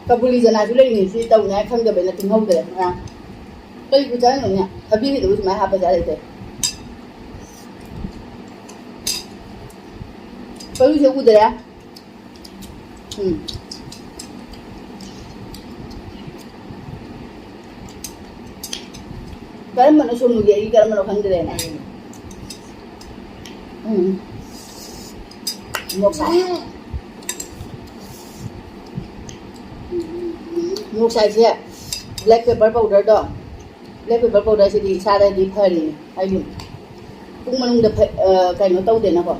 ꯀꯕꯨꯂꯤ ꯆꯅꯥꯁꯨ ꯂꯩꯔꯤꯅꯤ, ꯁꯤ ꯇꯧꯅꯤ ꯍꯥꯏ ꯈꯪꯗꯕꯩꯅ ꯇꯤꯡꯍꯧꯗ꯭ꯔꯦ ꯉꯔꯥꯡ꯫ ꯀꯩꯕꯨ ꯆꯥꯔꯤꯅꯣꯅꯦ? ꯊꯕꯤꯒꯤꯗꯨꯕꯨ ꯁꯨꯃꯥꯏꯅ ꯍꯥꯞꯄ ꯆꯥ ꯂꯩꯇꯦ꯫ ꯀꯔꯤꯁꯦ ꯎꯗ꯭ꯔꯦ? ꯎꯝ꯫ ꯀꯔꯝꯕꯅꯣ ꯁꯣꯅꯨꯒꯤ, ꯑꯩꯒꯤ ꯀꯔꯝꯕꯅꯣ ꯈꯪꯗ꯭ꯔꯦꯅꯦ꯫ ꯎꯝ꯫ ꯃꯣꯔꯣꯛ ꯁꯥꯏ꯫ ꯃꯣꯔꯣꯛ ꯁꯥꯏꯁꯦ black pepper powderꯗꯣ, black pepper powderꯁꯤꯗꯤ ꯏꯁꯥꯗꯗꯤ ꯐꯔꯤꯅꯦ, ꯍꯥꯏꯗꯤ ꯄꯨꯛ ꯃꯅꯨꯡꯗ ꯐ-, ꯑ, ꯀꯩꯅꯣ ꯇꯧꯗꯦꯅꯀꯣ,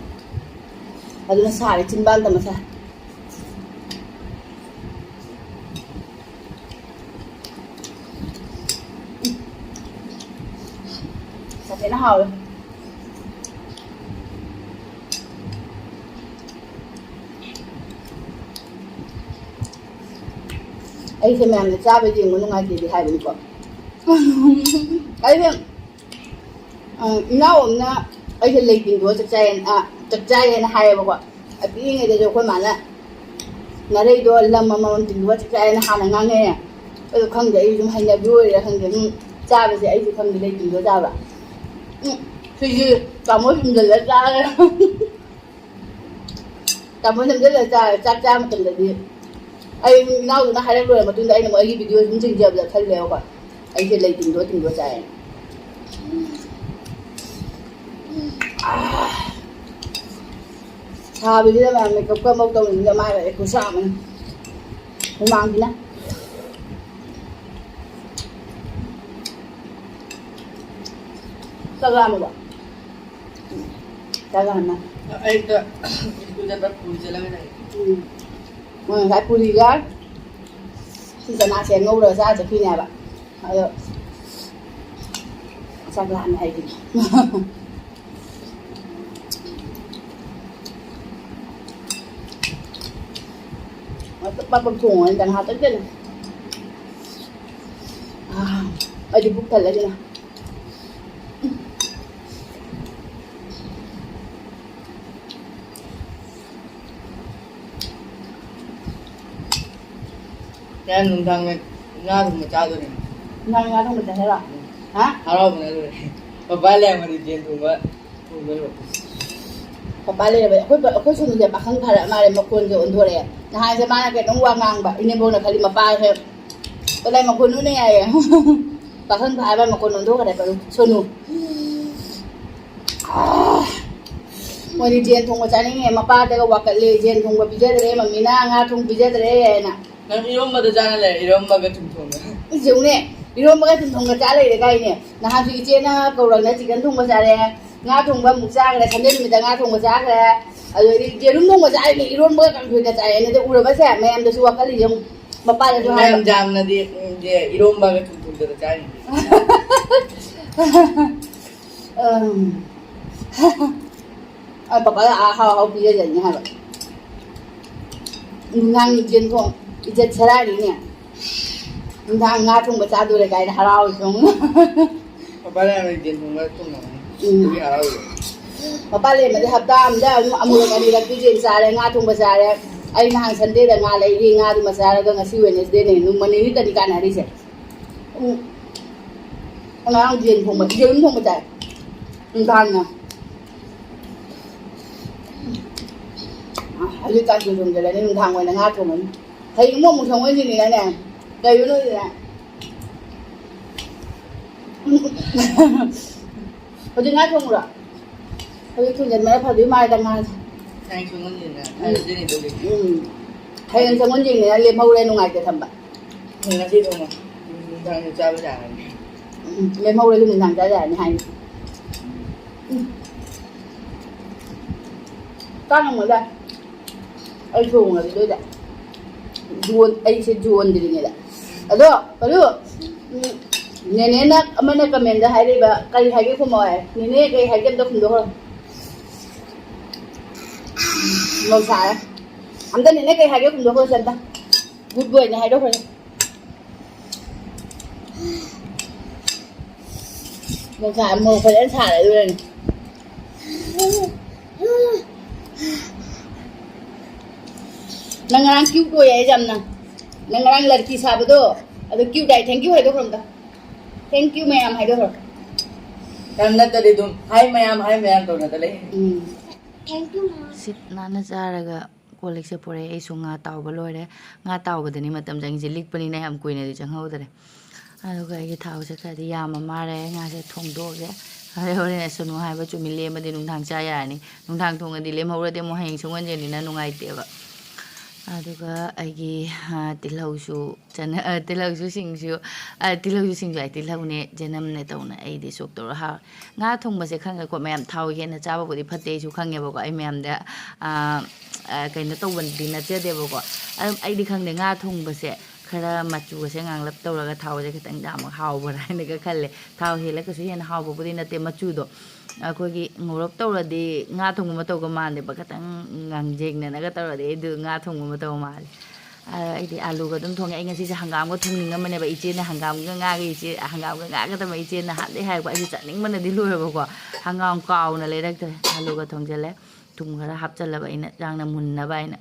ꯑꯗꯨꯅ ꯁꯥꯔꯦ ꯆꯤꯟꯕꯥꯟꯗ ꯃꯁꯥ꯫ ꯍꯦꯟꯅ ꯍꯥꯎꯔꯦ꯫ ꯑꯩꯁꯦ ꯃꯌꯥꯝꯅ ꯆꯥꯕ ꯌꯦꯡꯕ ꯅꯨꯡꯉꯥꯏꯇꯦꯗꯤ ꯍꯥꯏꯕꯅꯤꯀꯣ꯫ ꯑꯩꯁꯦ, ꯑ, ꯏꯅꯥꯎ ꯑꯃꯅ ꯑꯩꯁꯦ ꯂꯩ ꯇꯤꯡꯗꯣꯛꯑ ꯆꯥꯛ ꯆꯥꯏꯌꯦꯅ, ꯑ, ꯆꯥꯛ ꯆꯥꯏꯌꯦꯅ ꯍꯥꯏꯌꯦꯕꯀꯣ꯫ ꯑꯩ ꯄꯤꯛꯏꯉꯩꯗꯁꯨ ꯑꯩꯈꯣꯏ ꯃꯥꯅ ꯅꯥꯔꯩꯗꯣ ꯂꯝ ꯑꯃꯃꯝ ꯇꯤꯡꯗꯣꯛꯑ ꯆꯥꯛ ꯆꯥꯏꯌꯦꯅ ꯍꯥꯟꯅ ꯉꯥꯡꯉꯛꯑꯦ꯫ ꯑꯗꯣ ꯈꯪꯗꯦ, ꯑꯩ ꯁꯨꯝ ꯍꯩꯅꯕꯤ ꯑꯣꯏꯔꯤꯔꯥ ꯈꯪꯗꯦ, ꯑꯗꯨꯝ ꯆꯥꯕꯁꯦ ꯑꯩꯁꯨ ꯈꯪꯗꯦ, ꯂꯩ ꯇꯤꯡꯗꯣꯛꯑ ꯆꯥꯕ꯫ ꯎꯝ, ꯁꯤꯁꯦ ꯇꯥꯃꯣ ꯁꯨꯝꯖꯜꯂ ꯆꯥꯔꯦ꯫ ꯇꯥꯃꯣ ꯅꯝꯁꯤꯜꯂꯒ ꯆꯥꯔꯦ꯫ ꯆꯥꯛ ꯆꯥꯕ ꯃꯇꯝꯗꯗꯤ ꯑꯩ ꯏꯅꯥꯎꯗꯨꯅ ꯍꯥꯏꯔꯛ ꯂꯣꯏꯔ ꯃꯇꯨꯡꯗ ꯑꯩꯅ ꯑꯃꯨꯛ ꯑꯩꯒꯤ ꯚꯤꯗꯤꯑꯣ ꯁꯨꯝ ꯆꯤꯡꯖꯕꯗ ꯈꯜꯂꯦꯕꯀꯣ, ꯑꯩꯁꯦ ꯂꯩ ꯇꯤꯡꯗꯣ ꯇꯤꯡꯗꯣ ꯆꯥꯏ꯫ ꯁꯥꯕꯁꯤꯗ ꯃꯌꯥꯝ ꯃꯦꯀꯞꯀ ꯑꯃꯐꯥꯎ ꯇꯧꯅꯤꯡꯗꯦ, ꯃꯥꯏ ꯂꯣꯏꯔꯦ ꯈꯨꯁꯥ ꯑꯃꯅꯤ꯫ ꯍꯨꯃꯥꯡꯁꯤꯅ꯫ ꯆꯥꯛ ꯂꯥꯝꯃꯕꯣ? ꯆꯥꯛ ꯂꯥꯝꯃꯦ꯫ ꯑꯌꯨꯛꯇ ꯁ꯭ꯀꯨꯜ ꯆꯠꯄ ꯄꯨꯔꯤ ꯆꯠꯂꯒ ꯂꯩ꯫ ꯎꯝ꯫ ꯃꯣꯏ ꯉꯁꯥꯏ ꯄꯨꯔꯤꯒ ꯁꯤ ꯆꯅꯥꯁꯦ ꯉꯧꯔꯒ ꯆꯥꯔ ꯆꯠꯈꯤꯅꯦꯕ꯫ ꯑꯗꯣ ꯆꯥꯛ ꯂꯥꯝꯃꯦ ꯑꯩꯗꯤ꯫ ꯄꯥꯛ ꯄꯥꯛ ꯊꯣꯡꯉꯣ, ꯉꯥꯏꯍꯥꯛꯇꯪꯗꯅꯦ꯫ ꯑꯥ, ꯑꯩꯗꯤ ꯄꯨꯛ ꯊꯜꯂꯦ ꯑꯗꯨꯅ꯫ ꯉꯔꯥꯡ ꯅꯨꯡꯗꯥꯡ ꯉꯥ ꯊꯣꯡꯕ ꯆꯥꯗꯣꯔꯤꯅꯦ꯫ ꯅꯨꯡꯗꯥꯡ ꯉꯥ ꯊꯣꯡꯕ ꯆꯥꯁꯦꯔꯣ? ꯍꯥ? ꯍꯔꯥꯎꯕꯅ ꯂꯣꯏꯔꯦ꯫ ꯄꯄꯥ ꯂꯩꯔꯝꯃꯗꯤ ꯌꯦꯟ ꯊꯣꯡꯕ ꯊꯣꯡꯗꯣꯏꯕ꯫ ꯄꯄꯥ ꯂꯩꯔꯝꯃꯗꯤ꯫ ꯑꯩꯈꯣꯏ ꯕ-, ꯑꯩꯈꯣꯏ ꯁꯣꯅꯨꯁꯦ ꯄꯥꯈꯪ ꯐꯥꯔꯛ ꯃꯥꯜꯂꯦ, ꯃꯈꯣꯟꯁꯦ ꯑꯣꯟꯊꯣꯔꯛꯑꯦ꯫ ꯅꯍꯥꯟꯁꯦ ꯃꯥꯅ ꯀꯩꯅꯣꯝ ꯋꯥ ꯉꯥꯡꯕ, ꯏꯅꯦꯝꯕꯣꯛꯅ ꯈꯜꯂꯤ ꯃꯄꯥꯁꯦ ꯀꯗꯥꯏ ꯃꯈꯣꯟꯅꯣꯅꯦ ꯍꯥꯏꯌꯦ꯫ ꯄꯥꯈꯪ ꯐꯥꯔꯕ ꯃꯈꯣꯟ ꯑꯣꯟꯊꯣꯛꯈ꯭ꯔꯦ ꯁꯣꯅꯨ꯫ ꯑꯥ, ꯃꯣꯏꯗꯤ ꯌꯦꯟ ꯊꯣꯡꯕ ꯆꯥꯅꯤꯡꯉꯦ, ꯃꯄꯥꯗꯒ ꯋꯥꯀꯠꯂꯦ, "ꯌꯦꯟ ꯊꯣꯡꯕ ꯄꯤꯖꯗ꯭ꯔꯦ ꯃꯝꯃꯤꯅ, ꯉꯥ ꯊꯣꯡꯕ ꯄꯤꯖꯗ꯭ꯔꯦ" ꯍꯥꯏꯅ꯫ ꯅꯪ ꯏꯔꯣꯝꯕꯗ ꯆꯥꯅ ꯂꯩꯔꯦ, ꯏꯔꯣꯝꯕꯒ ꯊꯨꯝ ꯊꯣꯡꯕ꯫ ꯌꯦꯡꯉꯨꯅꯦ, ꯏꯔꯣꯝꯕꯒ ꯊꯨꯝ ꯊꯣꯡꯕ ꯆꯥ ꯂꯩꯔꯦ ꯀꯥꯏꯅꯦ꯫ ꯅꯍꯥꯟꯁꯨ ꯏꯆꯦꯅ ꯀꯧꯔꯛꯅ ꯆꯤꯛꯀꯟ ꯊꯣꯡꯕ ꯆꯥꯔꯦ, ꯉꯥ ꯊꯣꯡꯕ ꯑꯃꯨꯛ ꯆꯥꯈ꯭ꯔꯦ, ꯁꯟꯗꯦ ꯅꯨꯃꯤꯠꯇ ꯉꯥ ꯊꯣꯡꯕ ꯆꯥꯈ꯭ꯔꯦ, ꯑꯗꯨꯗꯒꯤ ꯌꯦꯔꯨꯝ ꯊꯣꯡꯕ ꯆꯥꯔꯤꯅꯦ, ꯏꯔꯣꯟꯕꯒ ꯀꯥꯡꯁꯣꯏꯒ ꯆꯥꯏ꯫ ꯑꯗꯨ ꯎꯔꯕꯁꯦ ꯃꯌꯥꯝꯗꯁꯨ ꯋꯥꯀꯠꯂꯤꯁꯦ ꯑꯃꯨꯛ ꯃꯄꯥꯗꯁꯨ ꯍꯥꯏꯕ꯫ ꯃꯌꯥꯝ ꯌꯥꯝꯅꯗꯤ, ꯎꯝ, ꯏꯔꯣꯝꯕꯒ ꯊꯨꯝ ꯊꯣꯡꯕꯗ ꯆꯥꯔꯤꯅꯦ꯫ ꯎꯝ꯫ ꯑꯩ ꯄꯄꯥꯗ ꯑꯍꯥꯎ ꯑꯍꯥꯎ ꯄꯤꯖꯖꯅꯤ ꯍꯥꯏꯕ꯫ ꯅꯨꯡꯗꯥꯡ ꯌꯦꯟ ꯊꯣꯡ ꯏꯖꯠ ꯁꯔꯥꯔꯤꯅꯦ꯫ ꯅꯨꯡꯗꯥꯡ ꯉꯥ ꯊꯣꯡꯕ ꯆꯥꯗꯣꯔꯦ ꯀꯥꯏꯅ ꯍꯔꯥꯎꯔꯤꯁꯦ ꯌꯦꯡꯉꯨ꯫ ꯄꯄꯥ ꯂꯩꯔꯝꯃꯗꯤ ꯌꯦꯟ ꯊꯣꯡꯕ ꯊꯣꯡꯉꯝꯃꯅꯤ꯫ ꯎꯝ꯫ ꯑꯗꯨꯒꯤ ꯍꯔꯥꯎꯔꯤꯕ꯫ ꯄꯄꯥ ꯂꯩꯔꯝꯃꯗꯤ ꯍꯞꯇꯥ ꯑꯝꯗ ꯑꯗꯨꯝ ꯑꯃꯨꯔꯛ ꯑꯅꯤꯔꯛꯇꯤ ꯌꯦꯟ ꯆꯥꯔꯦ, ꯉꯥ ꯊꯣꯡꯕ ꯆꯥꯔꯦ꯫ ꯑꯩ ꯅꯍꯥꯟ ꯁꯟꯗꯦꯗ ꯉꯥ ꯂꯩꯔꯤ, ꯉꯥꯗꯨꯃ ꯆꯥꯔꯒ ꯉꯁꯤ ꯋꯦꯅꯦꯁꯗꯦꯅꯦ, ꯅꯨꯃꯤꯠ ꯅꯤꯅꯤ ꯈꯛꯇꯅꯤ ꯀꯥꯟꯅꯔꯤꯁꯦ꯫ ꯎꯝ꯫ ꯉꯔꯥꯡ ꯌꯦꯟ ꯊꯣꯡꯕ, ꯌꯦꯔꯨꯝ ꯊꯣꯡꯕ ꯆꯥꯏ꯫ ꯅꯨꯡꯗꯥꯡꯅ꯫ ꯍꯧꯖꯤꯛ ꯀꯥꯡꯁꯣꯏ ꯊꯣꯡꯖꯤꯜꯂꯅꯤ, ꯅꯨꯡꯗꯥꯡ ꯑꯣꯏꯅ ꯉꯥ ꯊꯣꯡꯉꯅꯤ꯫ ꯍꯌꯦꯡ ꯑꯃꯨꯛ, ꯑꯃꯨꯛ ꯁꯪꯒꯣꯏꯁꯤꯅꯤꯅꯅꯦ꯫ ꯀꯩꯅꯣ ꯅꯣꯏꯁꯤꯅ? ꯍꯧꯖꯤꯛ ꯉꯥ ꯊꯣꯡꯉꯨꯔꯣ? ꯍꯧꯖꯤꯛ ꯊꯣꯡꯖꯤꯟꯕꯅ ꯐꯗꯣꯏ ꯃꯥꯜꯂꯦꯗ ꯉꯥꯁꯦ꯫ ꯍꯌꯦꯡ ꯁꯪꯒꯣꯏꯁꯤꯅ ꯎꯝ꯫ ꯍꯌꯦꯡ ꯁꯪꯒꯣꯏꯁꯤꯅꯤꯅ ꯂꯦꯝꯍꯧꯔꯦ, ꯅꯨꯡꯉꯥꯏꯇꯦ ꯊꯝꯕ꯫ ꯉꯁꯤ ꯊꯣꯡꯉꯣ꯫ ꯅꯨꯡꯗꯥꯡꯁꯨ ꯆꯥꯕ ꯌꯥꯔꯅꯤ꯫ ꯎꯝ, ꯂꯦꯝꯍꯧꯔꯁꯨ ꯅꯨꯡꯗꯥꯡ ꯆꯥ ꯌꯥꯔꯅꯤ ꯍꯥꯏꯅꯤ꯫ ꯎꯝ꯫ ꯆꯥ ꯉꯝꯃꯣꯏꯗ꯫ ꯑꯩ ꯊꯣꯡꯉꯗꯤ ꯂꯣꯏꯗ꯫ ꯌꯣꯟ-, ꯑꯩꯁꯦ ꯌꯣꯟꯗ꯭ꯔꯤꯉꯩꯗ꯫ ꯑꯗꯣ, ꯀꯩꯅꯣ, ꯎꯝ, ꯅꯦꯅꯦꯅ ꯑꯃꯅ comment ꯍꯥꯏꯔꯛꯏꯕ, ꯀꯔꯤ ꯍꯥꯏꯒꯦ ꯈꯨꯝꯃꯣ ꯍꯥꯏ꯫ ꯅꯦꯅꯦ ꯀꯔꯤ ꯍꯥꯏꯒꯦ ꯑꯝꯇ ꯈꯨꯝꯗꯣꯛꯈ꯭ꯔꯣ꯫ ꯃꯧ ꯁꯥꯔꯦ꯫ ꯑꯝꯇ ꯅꯦꯅꯦ ꯀꯩ ꯍꯥꯏꯒꯦ ꯈꯨꯝꯗꯣꯛꯈ꯭ꯔꯣꯁꯦ ꯑꯝꯇ꯫ Good boy ꯅꯦ ꯍꯥꯏꯗꯣꯛꯈ꯭ꯔꯣꯁꯦ꯫ ꯃꯧ ꯁꯥ-, ꯃꯧ ꯐꯖꯅ ꯁꯥꯔꯦ ꯑꯗꯨꯅꯅꯦ꯫ ꯅꯪ ꯉꯔꯥꯡ cute ꯑꯣꯏꯌꯦ ꯌꯥꯝꯅ꯫ ꯅꯪ ꯉꯔꯥꯡ ꯂꯔꯀꯤ ꯁꯥꯕꯗꯣ, ꯑꯗꯨ cute ꯍꯥꯏ, thank you ꯍꯥꯏꯗꯣꯛꯈ꯭ꯔꯣ ꯑꯝꯇ꯫ Thank you ꯃꯌꯥꯝ ꯍꯥꯏꯗꯣꯛꯈ꯭ꯔꯣ꯫ ꯅꯪ ꯅꯠꯇꯗꯤ ꯑꯗꯨꯝ hi ꯃꯌꯥꯝ, hi ꯃꯌꯥꯝ ꯇꯧꯅꯗ ꯂꯩ꯫ ꯎꯝ꯫ Thank you, mom. ꯁꯤꯠ ꯅꯥꯟꯅ ꯆꯥꯔꯒ ꯀꯣꯜ ꯂꯤꯛꯁꯦ ꯄꯨꯔꯛꯑꯦ꯫ ꯑꯩꯁꯨ ꯉꯥ ꯇꯥꯎꯕ ꯂꯣꯏꯔꯦ꯫ ꯉꯥ ꯇꯥꯎꯕꯗꯅꯤ ꯃꯇꯝ ꯆꯪꯉꯤꯁꯦ, ꯂꯤꯛꯄꯅꯤꯅ ꯌꯥꯝ ꯀꯨꯏꯅꯗꯤ ꯆꯪꯍꯧꯗꯔꯦ꯫ ꯑꯗꯨꯒ ꯑꯩꯒꯤ ꯊꯥꯎꯁꯦ ꯈꯔꯗꯤ ꯌꯥꯝꯃ ꯃꯥꯜꯂꯦ꯫ ꯉꯥꯁꯦ ꯊꯣꯡꯗꯣꯛꯑꯒꯦ꯫ ꯍꯣꯔꯦꯟ, ꯍꯣꯔꯦꯟ ꯑꯁꯅꯨ ꯍꯥꯏꯕ ꯆꯨꯝꯃꯤ, ꯂꯦꯝꯃꯗꯤ ꯅꯨꯡꯗꯥꯡ ꯆꯥ ꯌꯥꯔꯅꯤ꯫ ꯅꯨꯡꯗꯥꯡ ꯊꯣꯡꯉꯗꯤ ꯂꯦꯝꯍꯧꯔꯗꯤ ꯑꯃꯨꯛ ꯍꯌꯦꯡ ꯁꯨꯡꯍꯟꯖꯅꯤꯅ ꯅꯨꯡꯉꯥꯏꯇꯦꯕ꯫ ꯑꯗꯨꯒ ꯑꯩꯒꯤ, ꯑ, ꯇꯤꯜꯍꯧꯁꯨ ꯆꯅ-, ꯑ, ꯇꯤꯜꯍꯧꯁꯨ ꯁꯤꯡꯁꯨ, ꯑ, ꯇꯤꯜꯍꯧꯁꯨ ꯁꯤꯡꯁꯨ ꯍꯥꯏ, ꯇꯤꯜꯍꯧꯅꯦ, ꯆꯅꯝꯅꯦ ꯇꯧꯅ ꯑꯩꯗꯤ ꯁꯣꯛ ꯇꯧꯔ ꯍꯥꯎꯋꯦ꯫ ꯉꯥ ꯊꯣꯡꯕꯁꯦ ꯈꯪꯉꯦꯀꯣ ꯃꯌꯥꯝ, ꯊꯥꯎ ꯍꯦꯟꯅ ꯆꯥꯕꯕꯨꯗꯤ ꯐꯠꯇꯦ ꯑꯩꯁꯨ ꯈꯪꯉꯦꯕꯀꯣ꯫ ꯑꯩ ꯃꯌꯥꯝꯗ, ꯑ, ꯑ, ꯀꯩꯅꯣ ꯇꯧꯕꯗꯤ ꯅꯠꯆꯗꯦꯕꯀꯣ꯫ ꯑꯗꯨꯝ ꯑꯩꯗꯤ ꯈꯪꯗꯦ, ꯉꯥ ꯊꯣꯡꯕꯁꯦ ꯈꯔ ꯃꯆꯨꯒꯁꯦ ꯉꯥꯡꯂꯞ ꯇꯧꯔꯒ ꯊꯥꯎꯁꯦ ꯈꯤꯇꯪ ꯌꯥꯝ ꯍꯥꯎꯕ꯭ꯔꯥ ꯍꯥꯏꯅꯒ ꯈꯜꯂꯦ꯫ ꯊꯥꯎ ꯍꯦꯜꯂꯒꯁꯨ ꯍꯦꯟꯅ ꯍꯥꯎꯕꯕꯨꯗꯤ ꯅꯠꯇꯦ ꯃꯆꯨꯗꯣ꯫ ꯑꯩꯈꯣꯏꯒꯤ ꯉꯧꯔꯞ ꯇꯧꯔꯗꯤ ꯉꯥ ꯊꯣꯡꯕ ꯃꯇꯧꯒ ꯃꯥꯟꯗꯦꯕ, ꯈꯤꯇꯪ ꯉꯥꯡꯖꯦꯡꯅꯅꯒ ꯇꯧꯔꯗꯤ ꯑꯩꯗꯨ ꯉꯥ ꯊꯣꯡꯕ ꯃꯇꯧ ꯃꯥꯜꯂꯦ꯫ ꯑ, ꯑꯩꯗꯤ ꯑꯥꯂꯨꯒ ꯑꯗꯨꯝ ꯊꯣꯡꯉꯦ꯫ ꯑꯩ ꯉꯁꯤꯁꯦ ꯍꯪꯒꯥꯝꯒ ꯊꯣꯡꯅꯤꯡꯉꯝꯕꯅꯦꯕ꯫ ꯏꯆꯦꯅ ꯍꯪꯒꯥꯝꯒ ꯉꯥꯒ, ꯏꯆꯦ ꯍꯪꯒꯥꯝꯒ ꯉꯥꯒ ꯇꯝꯕ ꯏꯆꯦ ꯅꯍꯥꯟꯗꯩ ꯍꯥꯏꯔꯛꯄ, ꯑꯩꯁꯨ ꯆꯥꯅꯤꯡꯕꯅꯗꯤ ꯂꯣꯏꯔꯕꯀꯣ꯫ ꯍꯪꯒꯥꯝ ꯀꯥꯎꯅ ꯂꯩꯔꯛꯇ꯭ꯔꯦ꯫ ꯑꯥꯂꯨꯒ ꯊꯣꯡꯖꯤꯜꯂꯦ꯫ ꯊꯨꯝ ꯈꯔ ꯍꯥꯞꯆꯜꯂꯕ ꯑꯩꯅ ꯌꯥꯡꯅ ꯃꯨꯟꯅꯕ ꯍꯥꯏꯅ꯫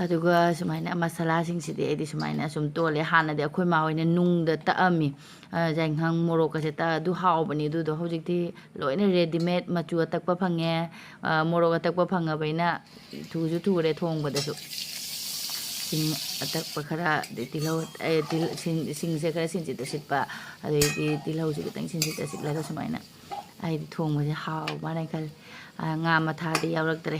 ꯑꯗꯨꯒ ꯁꯨꯃꯥꯏꯅ ꯃꯁꯥꯂꯥꯁꯤꯡꯁꯤꯗꯤ ꯑꯩꯗꯤ ꯁꯨꯃꯥꯏꯅ ꯁꯨꯝ ꯇꯣꯜꯂꯦ꯫ ꯍꯥꯟꯅꯗꯤ ꯑꯩꯈꯣꯏ ꯃꯥ ꯍꯣꯏꯅ ꯅꯨꯡꯗ ꯇꯛꯑꯝꯃꯤ꯫ ꯑ, ꯌꯥꯏꯉꯪ, ꯃꯣꯔꯣꯛꯀꯁꯦ ꯇꯛꯑ ꯑꯗꯨ ꯍꯥꯎꯕꯅꯤ꯫ ꯑꯗꯨꯗꯣ ꯍꯧꯖꯤꯛꯇꯤ ꯂꯣꯏꯅ readymade ꯃꯆꯨ ꯑꯇꯛꯄ ꯐꯪꯉꯦ꯫ ꯑ, ꯃꯣꯔꯣꯛ ꯑꯇꯛꯄ ꯐꯪꯉꯕꯅꯤꯅ ꯊꯨꯁꯨ ꯊꯨꯔꯦ ꯊꯣꯡꯕꯗꯁꯨ꯫ ꯁꯤꯡ ꯑꯇꯛꯄ ꯈꯔ, ꯑꯗꯩ ꯇꯤꯜꯍꯧ, ꯑꯦ, ꯇꯤꯜ-, ꯁꯤꯡ, ꯁꯤꯡꯁꯦ ꯈꯔ ꯁꯤꯟꯁꯤꯠꯇ ꯁꯤꯠꯄ, ꯑꯗꯩꯗꯤ ꯇꯤꯜꯍꯧꯁꯨ ꯈꯤꯇꯪ ꯁꯤꯟꯁꯤꯠꯇ ꯁꯤꯠꯂꯒ ꯁꯨꯃꯥꯏꯅ ꯑꯩꯗꯤ ꯊꯣꯡꯕꯁꯦ ꯍꯥꯎ ꯃꯥꯜꯂꯦ ꯈꯜꯂꯦ꯫ ꯑ, ꯉꯥ ꯃꯊꯥꯗꯤ ꯌꯥꯎꯔꯛꯇ꯭ꯔꯦ꯫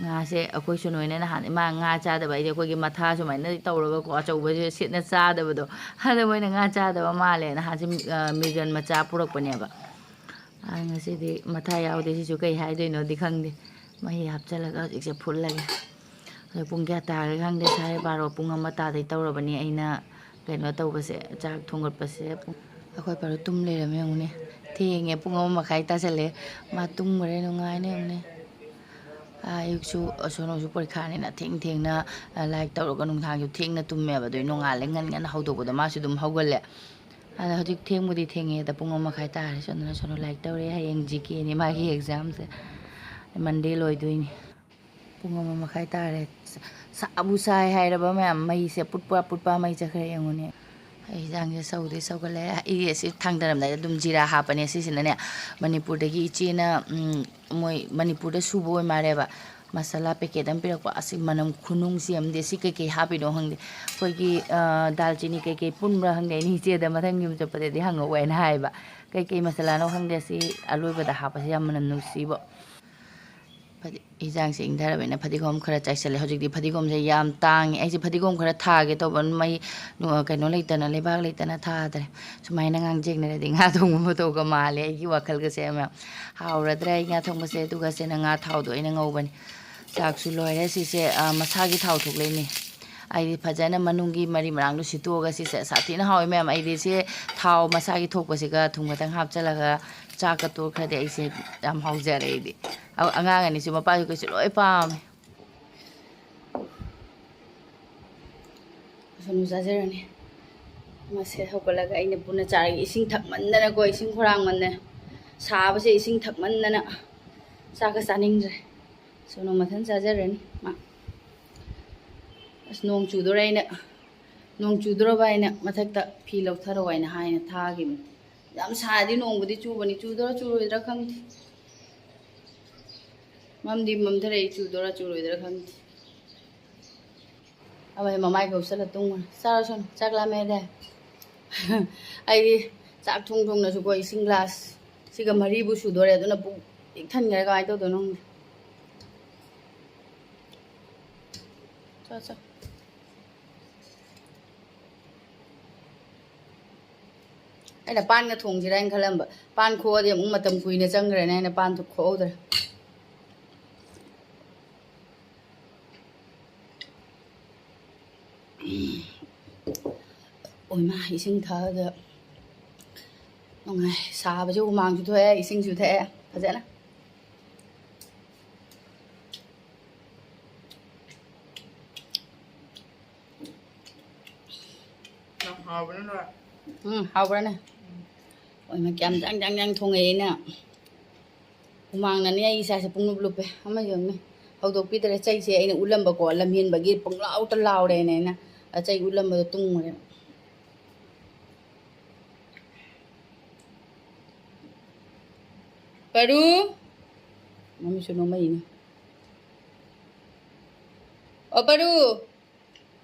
ꯉꯥꯁꯦ ꯑꯩꯈꯣꯏ ꯁꯨꯅꯣꯏꯅ ꯅꯍꯥꯟ ꯏꯃꯥ ꯉꯥ ꯆꯥꯗꯕ, ꯑꯩꯗꯤ ꯑꯩꯈꯣꯏꯒꯤ ꯃꯊꯥ ꯁꯨꯃꯥꯏꯅ ꯇꯧꯔꯒꯀꯣ, ꯑꯆꯧꯕꯁꯦ ꯁꯦꯠꯅ ꯆꯥꯗꯕꯗꯣ, ꯑꯗ ꯃꯣꯏꯅ ꯉꯥ ꯆꯥꯗꯕ ꯃꯥꯜꯂꯦ꯫ ꯅꯍꯥꯟꯁꯦ, ꯑ, ꯃꯤꯔꯒꯟ ꯃꯆꯥ ꯄꯨꯔꯛꯄꯅꯦꯕ꯫ ꯑ, ꯉꯁꯤꯗꯤ ꯃꯊꯥ ꯌꯥꯎꯗꯦ꯫ ꯁꯤꯁꯨ ꯀꯩ ꯍꯥꯏꯗꯣꯏꯅꯣꯗꯤ ꯈꯪꯗꯦ꯫ ꯃꯍꯤ ꯍꯥꯞꯆꯤꯜꯂꯒ ꯍꯧꯖꯤꯛꯁꯦ ꯐꯨꯠꯂꯒꯦ꯫ ꯑꯗꯣ ꯄꯨꯡ ꯀꯌꯥ ꯇꯥꯔꯒꯦ ꯈꯪꯗꯦ꯫ ꯁꯥꯔꯦ ꯕꯥꯔꯣ, ꯄꯨꯡ ꯑꯃ ꯇꯥꯗꯩ ꯇꯧꯔꯕꯅꯤ ꯑꯩꯅ ꯀꯩꯅꯣ ꯇꯧꯕꯁꯦ, ꯆꯥꯛ ꯊꯣꯡꯒꯠꯄꯁꯦ꯫ ꯑꯩꯈꯣꯏ ꯄꯥꯔꯨ ꯇꯨꯝ ꯂꯩꯔꯝꯃꯦ ꯌꯦꯡꯉꯨꯅꯦ꯫ ꯊꯦꯡꯉꯦ, ꯄꯨꯡ ꯑꯃ ꯃꯈꯥꯏ ꯇꯥꯁꯜꯂꯦ꯫ ꯃꯥ ꯇꯨꯝꯈ꯭ꯔꯦ ꯅꯨꯡꯉꯥꯏꯅ ꯌꯦꯡꯉꯨꯅꯦ꯫ ꯑꯥ, ꯑꯌꯨꯛꯁꯨ ꯁꯣꯅꯣꯁꯨ ꯄꯔꯤꯈꯥꯅꯤꯅ ꯊꯦꯡ ꯊꯦꯡꯅ, ꯑ, ꯂꯥꯏꯔꯤꯛ ꯇꯧꯔꯒ ꯅꯨꯡꯗꯥꯡꯁꯨ ꯊꯦꯡꯅ ꯇꯨꯝꯃꯦꯕ꯫ ꯑꯗꯨꯏ ꯅꯣꯡꯉꯥꯜꯂꯦ ꯉꯟ ꯉꯟꯅ ꯍꯧꯗꯣꯛꯄꯗꯣ ꯃꯥꯁꯨ ꯑꯗꯨꯝ ꯍꯧꯒꯠꯂꯦ꯫ ꯑꯗ ꯍꯧꯖꯤꯛ ꯊꯦꯡꯕꯨꯗꯤ ꯊꯦꯡꯉꯦ꯫ ꯑꯗ ꯄꯨꯡ ꯑꯃ ꯃꯈꯥꯏ ꯇꯥꯔꯦ꯫ ꯁꯣꯝꯗꯅ ꯁꯣꯅꯣ ꯂꯥꯏꯔꯤꯛ ꯇꯧꯔꯦ꯫ ꯍꯌꯦꯡ ꯖꯤ ꯀꯦꯅꯤ ꯃꯥꯒꯤ ꯑꯦꯛꯖꯥꯝꯁꯦ꯫ ꯃꯟꯗꯦ ꯂꯣꯏꯗꯣꯏꯅꯤ꯫ ꯄꯨꯡ ꯑꯃ ꯃꯈꯥꯏ ꯇꯥꯔꯦ꯫ ꯁꯥꯕꯨ ꯁꯥꯏ ꯍꯥꯏꯔꯕ ꯃꯌꯥꯝ, ꯃꯩꯁꯦ ꯄꯨꯠꯄ ꯄꯨꯠꯄ ꯃꯩ ꯆꯠꯈ꯭ꯔꯦ ꯌꯦꯡꯉꯨꯅꯦ꯫ ꯑꯩ ꯏꯟꯖꯥꯡꯁꯦ ꯁꯧꯗꯤ ꯁꯧꯒꯠꯂꯦ꯫ ꯑꯩ ꯑꯁꯤ ꯊꯥꯡꯗꯔꯝꯗꯥꯏꯗ ꯑꯗꯨꯝ ꯖꯤꯔꯥ ꯍꯥꯞꯄꯅꯦ꯫ ꯁꯤꯁꯤꯅꯅꯦ, ꯃꯅꯤꯄꯨꯔꯗꯒꯤ ꯏꯆꯦꯅ, ꯎꯝ, ꯃꯣꯏ ꯃꯅꯤꯄꯨꯔꯗ ꯁꯨꯕ ꯑꯣꯏ ꯃꯥꯜꯂꯦꯕ, ꯃꯁꯥꯂꯥ ꯄꯦꯀꯦꯠ ꯑꯃ ꯄꯤꯔꯛꯄ꯫ ꯑꯁꯤ ꯃꯅꯝ ꯈꯨꯅꯨꯡꯁꯤ ꯑꯃꯗꯤ꯫ ꯁꯤ ꯀꯩꯀꯩ ꯍꯥꯞꯄꯤꯅꯣ ꯈꯪꯗꯦ꯫ ꯑꯩꯈꯣꯏꯒꯤ, ꯑ, ꯗꯥꯜꯆꯤꯅꯤ ꯀꯩꯀꯩ ꯄꯨꯟꯕ꯭ꯔꯥ ꯈꯪꯗꯦ꯫ ꯑꯩꯅ ꯏꯆꯦꯗ ꯃꯊꯪ ꯌꯨꯝ ꯆꯠꯄꯗꯗꯤ ꯍꯪꯉꯛꯑꯣ ꯍꯥꯏꯅ ꯍꯥꯏꯕ꯫ ꯀꯩꯀꯩ ꯃꯁꯥꯂꯥꯅꯣ ꯈꯪꯗꯦ꯫ ꯑꯁꯤ ꯑꯔꯣꯏꯕꯗ ꯍꯥꯞꯄꯁꯤ ꯌꯥꯝ ꯃꯅꯝ ꯅꯨꯡꯁꯤꯕ꯫ ꯐꯗꯤ-, ꯏꯟꯖꯥꯡꯁꯦ ꯏꯪꯊꯔꯕꯅꯤꯅ ꯐꯗꯤꯒꯣꯝ ꯈꯔ ꯆꯥꯏꯁꯜꯂꯦ꯫ ꯍꯧꯖꯤꯛꯇꯤ ꯐꯗꯤꯒꯣꯝꯁꯦ ꯌꯥꯝ ꯇꯥꯡꯉꯦ꯫ ꯑꯩꯁꯦ ꯐꯗꯤꯒꯣꯝ ꯈꯔ ꯊꯥꯒꯦ ꯇꯧꯕ, ꯃꯩ, ꯅꯨ-, ꯀꯩꯅꯣ ꯂꯩꯇꯅ, ꯂꯩꯕꯥꯛ ꯂꯩꯇꯅ ꯊꯥꯗ꯭ꯔꯦ꯫ ꯁꯨꯃꯥꯏꯅ ꯉꯥꯡꯖꯦꯡꯅꯔꯗꯤ ꯉꯥ ꯊꯣꯡꯕ ꯃꯇꯧꯒ ꯃꯥꯜꯂꯦ ꯑꯩꯒꯤ ꯋꯥꯈꯜꯒꯁꯦ ꯃꯌꯥꯝ꯫ ꯍꯥꯎꯔꯗ꯭ꯔꯥ ꯑꯩ ꯉꯥ ꯊꯣꯡꯕꯁꯦ? ꯑꯗꯨꯒ ꯁꯤꯅ ꯉꯥ ꯊꯥꯎꯗꯣ ꯑꯩꯅ ꯉꯧꯕꯅꯤ꯫ ꯆꯥꯛꯁꯨ ꯂꯣꯏꯔꯦ꯫ ꯁꯤꯁꯦ, ꯑ, ꯃꯁꯥꯒꯤ ꯊꯥꯎ ꯊꯣꯛꯂꯛꯏꯅꯦ꯫ ꯑꯩꯗꯤ ꯐꯖꯅ ꯃꯅꯨꯡꯒꯤ ꯃꯔꯤ ꯃꯔꯥꯡꯗꯣ ꯁꯤꯠꯇꯣꯛꯑꯒ ꯁꯤꯁꯦ ꯁꯥꯊꯤꯅ ꯍꯥꯎꯋꯦ ꯃꯌꯥꯝ꯫ ꯑꯩꯗꯤ ꯁꯤ ꯊꯥꯎ ꯃꯁꯥꯒꯤ ꯊꯣꯛꯄꯁꯤꯒ ꯊꯨꯝ ꯈꯛꯇꯪ ꯍꯥꯞꯆꯤꯜꯂꯒ ꯆꯥꯛꯀ ꯇꯣꯠꯈ꯭ꯔꯗꯤ ꯑꯩꯁꯦ ꯌꯥꯝ ꯍꯥꯎꯖꯔꯦ꯫ ꯑꯩꯗꯤ ꯑꯉꯥꯡ ꯑꯅꯤꯁꯨ ꯃꯄꯥꯁꯨ ꯀꯩꯁꯨ ꯂꯣꯏ ꯄꯥꯝꯃꯦ꯫ ꯁꯅꯨ ꯆꯥꯖꯔꯅꯤ꯫ ꯃꯁꯦ ꯍꯧꯒꯠꯂꯒ ꯑꯩꯅ ꯄꯨꯟꯅ ꯆꯥꯔꯒꯦ꯫ ꯏꯁꯤꯡ ꯊꯛꯃꯟꯗꯅꯀꯣ, ꯏꯁꯤꯡ ꯈꯣꯔꯥꯡꯃꯟꯗꯅ, ꯁꯥꯕꯁꯦ ꯏꯁꯤꯡ ꯊꯛꯃꯟꯗꯅ ꯆꯥꯛꯀ ꯆꯥꯅꯤꯡꯗ꯭ꯔꯦ꯫ ꯁꯅꯨ ꯃꯊꯟ ꯆꯥꯖꯔꯅꯤ ꯃꯥ꯫ ꯑꯁ, ꯅꯣꯡ ꯆꯨꯗꯣꯔꯦ꯫ ꯑꯩꯅ ꯅꯣꯡ ꯆꯨꯗꯣꯔꯕ ꯍꯥꯏꯅ ꯃꯊꯛꯇ ꯐꯤ ꯂꯧꯊꯔꯣ ꯍꯥꯏꯅ ꯍꯥꯏꯅ ꯊꯥꯈꯤꯕꯅꯤ꯫ ꯌꯥꯝ ꯁꯥꯔꯗꯤ ꯅꯣꯡꯕꯨꯗꯤ ꯆꯨꯕꯅꯤ, ꯆꯨꯗꯣꯔꯥ ꯆꯨꯔꯣꯏꯗ꯭ꯔꯥ ꯈꯪꯗꯦ꯫ ꯃꯝꯗꯤ ꯃꯝꯊꯔꯛꯏ, ꯆꯨꯗꯣꯔꯥ ꯆꯨꯔꯣꯏꯗ꯭ꯔꯥ ꯈꯪꯗꯦ꯫ ꯑꯃ ꯃꯃꯥꯏ ꯀꯧꯁꯜꯂ ꯇꯨꯝꯈ꯭ꯔꯦ꯫ ꯆꯥꯔꯣ ꯁꯨꯝ, ꯆꯥꯛ ꯂꯥꯝꯃꯦꯗ꯫ ꯑꯩꯗꯤ ꯆꯥꯛ ꯊꯣꯡ ꯊꯣꯡꯅꯁꯨꯀꯣ, ꯏꯁꯤꯡ ꯒ꯭ꯂꯥꯁ ꯁꯤꯒ ꯃꯔꯤꯕꯨ ꯁꯨꯗꯣꯔꯦ, ꯑꯗꯨꯅ ꯄꯨꯛ ꯄꯤꯛ ꯊꯟꯈ꯭ꯔꯦ꯫ ꯀꯃꯥꯏꯅ ꯇꯧꯗꯣꯏꯅꯣ ꯈꯪꯗꯦ꯫ ꯆꯥ, ꯆꯥ꯫ ꯑꯩꯅ ꯄꯥꯟꯒ ꯊꯣꯡꯁꯤꯔꯥ ꯍꯥꯏꯅ ꯈꯜꯂꯝꯕ꯫ ꯄꯥꯟ ꯈꯣꯛꯑꯗꯤ ꯑꯃꯨꯛ ꯃꯇꯝ ꯀꯨꯏꯅ ꯆꯪꯈ꯭ꯔꯦꯅ ꯑꯩꯅ ꯄꯥꯟ ꯈꯣꯛꯍꯧꯗ꯭ꯔꯦ꯫ ꯑꯣꯏꯃꯥ, ꯏꯁꯤꯡ ꯊꯛꯑꯒ ꯅꯨꯡꯉꯥꯏ꯫ ꯁꯥꯕꯁꯦ ꯍꯨꯃꯥꯡꯁꯨ ꯊꯣꯛꯑꯦ, ꯏꯁꯤꯡꯁꯨ ꯊꯛꯑꯦ ꯐꯖꯅ꯫ ꯌꯥꯝ ꯍꯥꯎꯕꯅ ꯂꯣꯏꯔꯦ꯫ ꯎꯝ, ꯍꯥꯎꯕ꯭ꯔꯥꯅꯦ? ꯑꯣꯏꯃꯥ, ꯀꯌꯥꯝ ꯖꯥꯡ ꯖꯥꯡ ꯖꯥꯡ ꯊꯣꯡꯉꯛꯑꯦ ꯑꯩꯅ꯫ ꯍꯨꯃꯥꯡꯅꯅꯦ ꯑꯩ ꯏꯁꯥꯁꯦ ꯄꯨꯡꯂꯨꯞ ꯂꯨꯞꯄꯦ꯫ ꯑꯃ ꯌꯦꯡꯉꯨꯅꯦ, ꯍꯧꯗꯣꯛꯄꯤꯗꯔꯦ꯫ ꯆꯩꯁꯦ ꯑꯩꯅ ꯎꯠꯂꯝꯕꯀꯣ, ꯂꯝꯍꯦꯟꯕꯒꯤ ꯄꯨꯡꯂꯥꯎꯇ ꯂꯥꯎꯔꯦꯅ ꯑꯩꯅ꯫ ꯑꯆꯩ ꯎꯠꯂꯝꯕꯗꯣ ꯇꯨꯝꯈ꯭ꯔꯦ꯫ ꯄꯔꯨ! ꯃꯃꯤꯠꯁꯨ ꯅꯣꯡꯃꯛꯏꯅꯦ꯫ ꯑꯣ, ꯄꯔꯨ!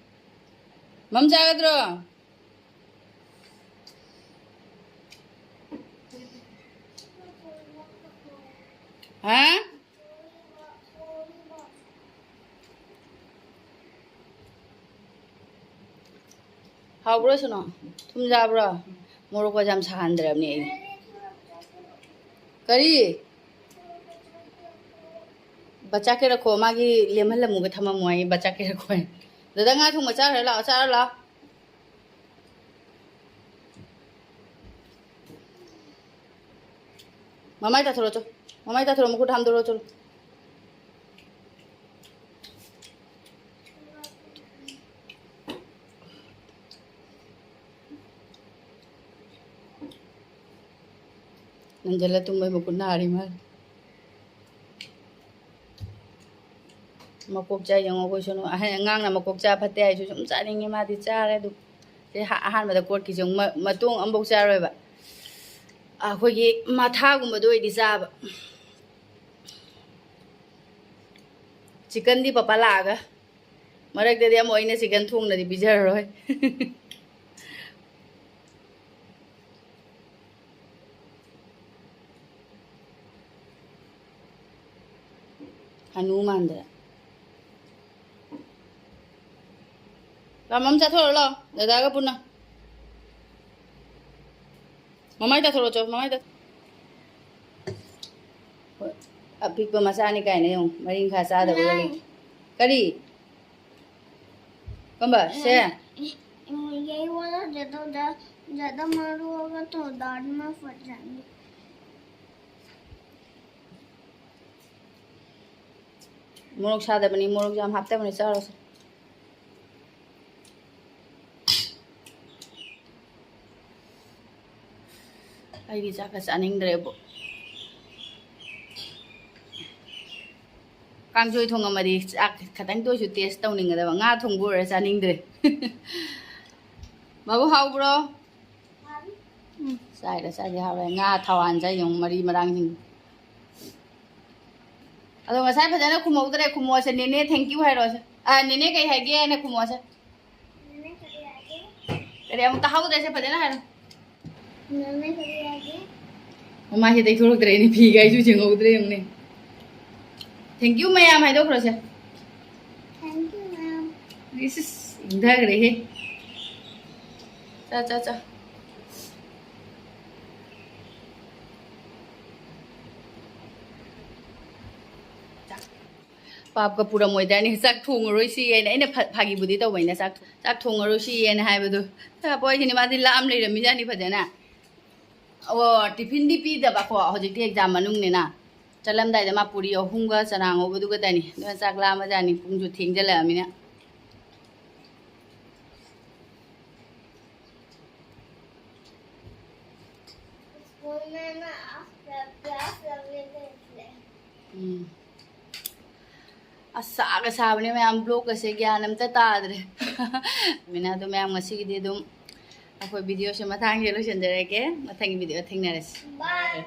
ꯃꯝ ꯆꯥꯒꯗ꯭ꯔꯣ? ꯍꯥ? ꯍꯥꯎꯕ꯭ꯔꯣ ꯁꯨꯅꯣ? ꯊꯨꯝ ꯆꯥꯕ꯭ꯔꯣ? ꯃꯣꯔꯣꯛꯀꯁꯦ ꯌꯥꯝ ꯁꯥꯍꯟꯗ꯭ꯔꯕꯅꯦ ꯑꯩ꯫ ꯀꯔꯤ? ꯕꯆꯥ ꯀꯦꯔꯛꯈꯣ, ꯃꯥꯒꯤ ꯂꯦꯝꯍꯜꯂꯝꯃꯨꯒ ꯊꯝꯃꯝꯃꯣ ꯍꯥꯏꯌꯦ, ꯕꯆꯥ ꯀꯦꯔꯛꯈꯣ ꯍꯥꯏ꯫ ꯗꯗꯥ ꯉꯥ ꯊꯣꯡꯕ ꯆꯥꯈ꯭ꯔꯦ, ꯂꯥꯛꯑꯣ, ꯆꯥꯔ ꯂꯥꯛꯑꯣ꯫ ꯃꯃꯥꯏ ꯇꯥꯊꯣꯔꯛꯑꯣ ꯆꯣ꯫ ꯃꯃꯥꯏ ꯇꯥꯊꯣꯔꯛꯑꯣ, ꯃꯈꯨꯠ ꯍꯥꯝꯗꯣꯔꯛꯑꯣ ꯆꯣ꯫ ꯅꯟꯖꯜꯂ ꯇꯨꯝꯕꯩ ꯃꯈꯨꯠ ꯅꯥꯔꯤ ꯃꯥꯜꯂꯦ꯫ ꯃꯀꯣꯛ ꯆꯥꯏ ꯌꯦꯡꯉꯣ, ꯑꯩꯈꯣꯏ ꯁꯣꯅꯨ꯫ ꯑꯍꯟ ꯑꯉꯥꯡꯅ ꯃꯀꯣꯛ ꯆꯥ ꯐꯠꯇꯦ ꯍꯥꯏꯁꯨ ꯁꯨꯝ ꯆꯥꯅꯤꯡꯉꯦ, ꯃꯥꯗꯤ ꯆꯥꯔꯦ꯫ ꯑꯗꯨ ꯁꯤ ꯑꯍꯥ-, ꯑꯍꯥꯟꯕꯗ ꯀꯣꯠꯈꯤꯁꯦ ꯌꯦꯡꯉꯨ, ꯃ-, ꯃꯇꯣꯡ ꯑꯝꯐꯥꯎ ꯆꯥꯔꯣꯏꯕ꯫ ꯑꯩꯈꯣꯏꯒꯤ ꯃꯊꯥꯒꯨꯝꯕꯗꯣ ꯑꯣꯏꯗꯤ ꯆꯥꯕ꯫ ꯆꯤꯛꯀꯟꯗꯤ ꯄꯄꯥ ꯂꯥꯛꯑꯒ꯫ ꯃꯔꯛꯇꯗꯤ ꯑꯃꯨꯛ ꯑꯩꯅ ꯆꯤꯛꯀꯟ ꯊꯣꯡꯅꯗꯤ ꯄꯤꯖꯔꯔꯣꯏ꯫ ꯍꯅꯨ ꯃꯥꯟꯗ꯭ꯔꯥ? ꯂꯥꯝꯃꯝ ꯆꯥꯊꯣꯛꯑꯔꯣ ꯂꯥꯛꯑꯣ, ꯗꯗꯥꯒ ꯄꯨꯟꯅ꯫ ꯃꯃꯥꯏ ꯇꯥꯊꯣꯔꯛꯑꯣ ꯆꯣ, ꯃꯃꯥꯏ ꯇꯥ-, ꯍꯣꯏ, ꯑꯄꯤꯛꯄ ꯃꯆꯥꯅꯤ ꯀꯥꯏꯅ ꯌꯦꯡꯉꯨ, ꯃꯔꯤꯡꯈꯥ ꯆꯥꯗꯕꯒ ꯂꯩꯇꯦ꯫ ꯀꯔꯤ? ꯀꯝꯕ? ꯁꯦ? ꯎꯝ, ꯌꯩ ꯋꯥꯂꯥ ꯖꯦꯗꯣ ꯖ-, ꯖꯗ ꯃꯥꯔꯨ ꯑꯒ ꯊꯣꯗꯥꯗ ꯃ ꯐꯠ ꯖꯥꯅꯤ꯫ ꯃꯣꯔꯣꯛ ꯁꯥꯗꯕꯅꯤ, ꯃꯣꯔꯣꯛ ꯌꯥꯝ ꯍꯥꯞꯇꯕꯅꯤ, ꯆꯥꯔꯣꯁꯦ꯫ ꯑꯩꯗꯤ ꯆꯥꯛꯀ ꯆꯥꯅꯤꯡꯗ꯭ꯔꯦꯕꯨ꯫ ꯀꯥꯡꯁꯣꯏ ꯊꯣꯡꯉꯝꯃꯗꯤ ꯆꯥꯛ ꯈꯇꯪꯇ ꯑꯣꯏꯁꯨ taste ꯇꯧꯅꯤꯡꯒꯗꯕ, ꯉꯥ ꯊꯣꯡꯕ ꯑꯣꯏꯔ ꯆꯥꯅꯤꯡꯗ꯭ꯔꯦ꯫ ꯕꯥꯕꯨ, ꯍꯥꯎꯕ꯭ꯔꯣ? ꯎꯝ, ꯆꯥꯏꯔ ꯆꯥꯏꯔ ꯍꯥꯎꯔꯦ꯫ ꯉꯥ ꯊꯋꯥꯟ ꯆꯥꯏ ꯌꯦꯡꯉꯨ, ꯃꯔꯤ ꯃꯔꯥꯡꯁꯤꯡ꯫ ꯑꯗꯣ ꯉꯁꯥꯏ ꯐꯖꯅ ꯈꯨꯝꯍꯧꯗ꯭ꯔꯦ, ꯈꯨꯝꯃꯣꯁꯦ꯫ ꯅꯦꯅꯦ thank you ꯍꯥꯏꯔꯣꯁꯦ꯫ ꯑ, ꯅꯦꯅꯦ ꯀꯩ ꯍꯥꯏꯒꯦ ꯍꯥꯏꯅ ꯈꯨꯝꯃꯣꯁꯦ꯫ ꯀꯔꯤ ꯑꯃꯨꯛ ꯇꯥꯍꯧꯗ꯭ꯔꯦꯁꯦ, ꯐꯖꯅ ꯍꯥꯏꯔꯣ꯫ ꯃꯃꯥꯏꯁꯦ ꯇꯩꯊꯣꯔꯛꯇ꯭ꯔꯦꯅꯦ, ꯐꯤꯒꯥꯏꯁꯨ ꯁꯦꯡꯍꯧꯗ꯭ꯔꯦ ꯌꯦꯡꯉꯨꯅꯦ꯫ Thank you ꯃꯌꯥꯝ ꯍꯥꯏꯗꯣꯛꯈ꯭ꯔꯣꯁꯦ꯫ Thank you ꯃꯌꯥꯝ꯫ ꯏꯁ, ꯏꯁ, ꯏꯪꯊꯈ꯭ꯔꯦꯍꯦ꯫ ꯆꯥ, ꯆꯥ, ꯆꯥ꯫ ꯆꯥ꯫ ꯄꯥꯞꯀ ꯄꯨꯔꯝꯃꯣꯏꯗ꯭ꯔꯅꯤ, "ꯆꯥꯛ ꯊꯣꯡꯉꯔꯣꯏꯁꯤ" ꯍꯥꯏꯅ꯫ ꯑꯩꯅ ꯐ-, ꯐꯥꯒꯤꯕꯨꯗꯤ ꯇꯧꯕꯅꯤꯅ, "ꯆꯥꯛ ꯊꯣ-, ꯆꯥꯛ ꯊꯣꯡꯉꯔꯣꯏꯁꯤ" ꯍꯥꯏꯅ ꯍꯥꯏꯕꯗꯨ꯫ ꯄꯣꯏꯁꯤꯅꯤ, ꯃꯥꯗꯤ ꯂꯥꯝ ꯂꯩꯔꯝꯃꯤꯖꯥꯠꯅꯤ ꯐꯖꯅ꯫ ꯑꯣ, ꯇꯤꯐꯤꯟꯗꯤ ꯄꯤꯗꯕꯀꯣ, ꯍꯧꯖꯤꯛꯇꯤ ꯑꯦꯛꯖꯥꯝ ꯃꯅꯨꯡꯅꯤꯅ꯫ ꯆꯠꯂꯝꯗꯥꯏꯗ ꯃꯥ ꯄꯨꯔꯤ ꯑꯍꯨꯝꯒ ꯆꯅꯥ ꯉꯧꯕꯗꯨꯒꯗꯅꯤ꯫ ꯑꯗꯨꯅ ꯆꯥꯛ ꯂꯥꯝꯃꯖꯥꯠꯅꯤ, ꯄꯨꯡꯁꯨ ꯊꯦꯡꯖꯜꯂꯛꯑꯃꯤꯅ꯫ ꯎꯝ꯫ ꯑꯁ, ꯁꯥꯒ ꯁꯥꯕꯅꯦ ꯃꯌꯥꯝ, ꯕ꯭ꯂꯣꯛꯀꯁꯦ ꯒ꯭ꯌꯥꯟ ꯑꯝꯇ ꯇꯥꯗ꯭ꯔꯦ꯫ ꯃꯤꯅ ꯑꯗꯨ ꯃꯌꯥꯝ, ꯉꯁꯤꯒꯤꯗꯤ ꯑꯗꯨꯝ ꯑꯩꯈꯣꯏ ꯚꯤꯗꯤꯑꯣꯁꯦ ꯃꯇꯥꯡꯁꯤꯗ ꯂꯣꯏꯁꯤꯟꯖꯔꯒꯦ꯫ ꯃꯊꯪꯒꯤ ꯚꯤꯗꯤꯑꯣ ꯊꯦꯡꯅꯔꯁꯤ꯫ ꯕꯥꯏ꯫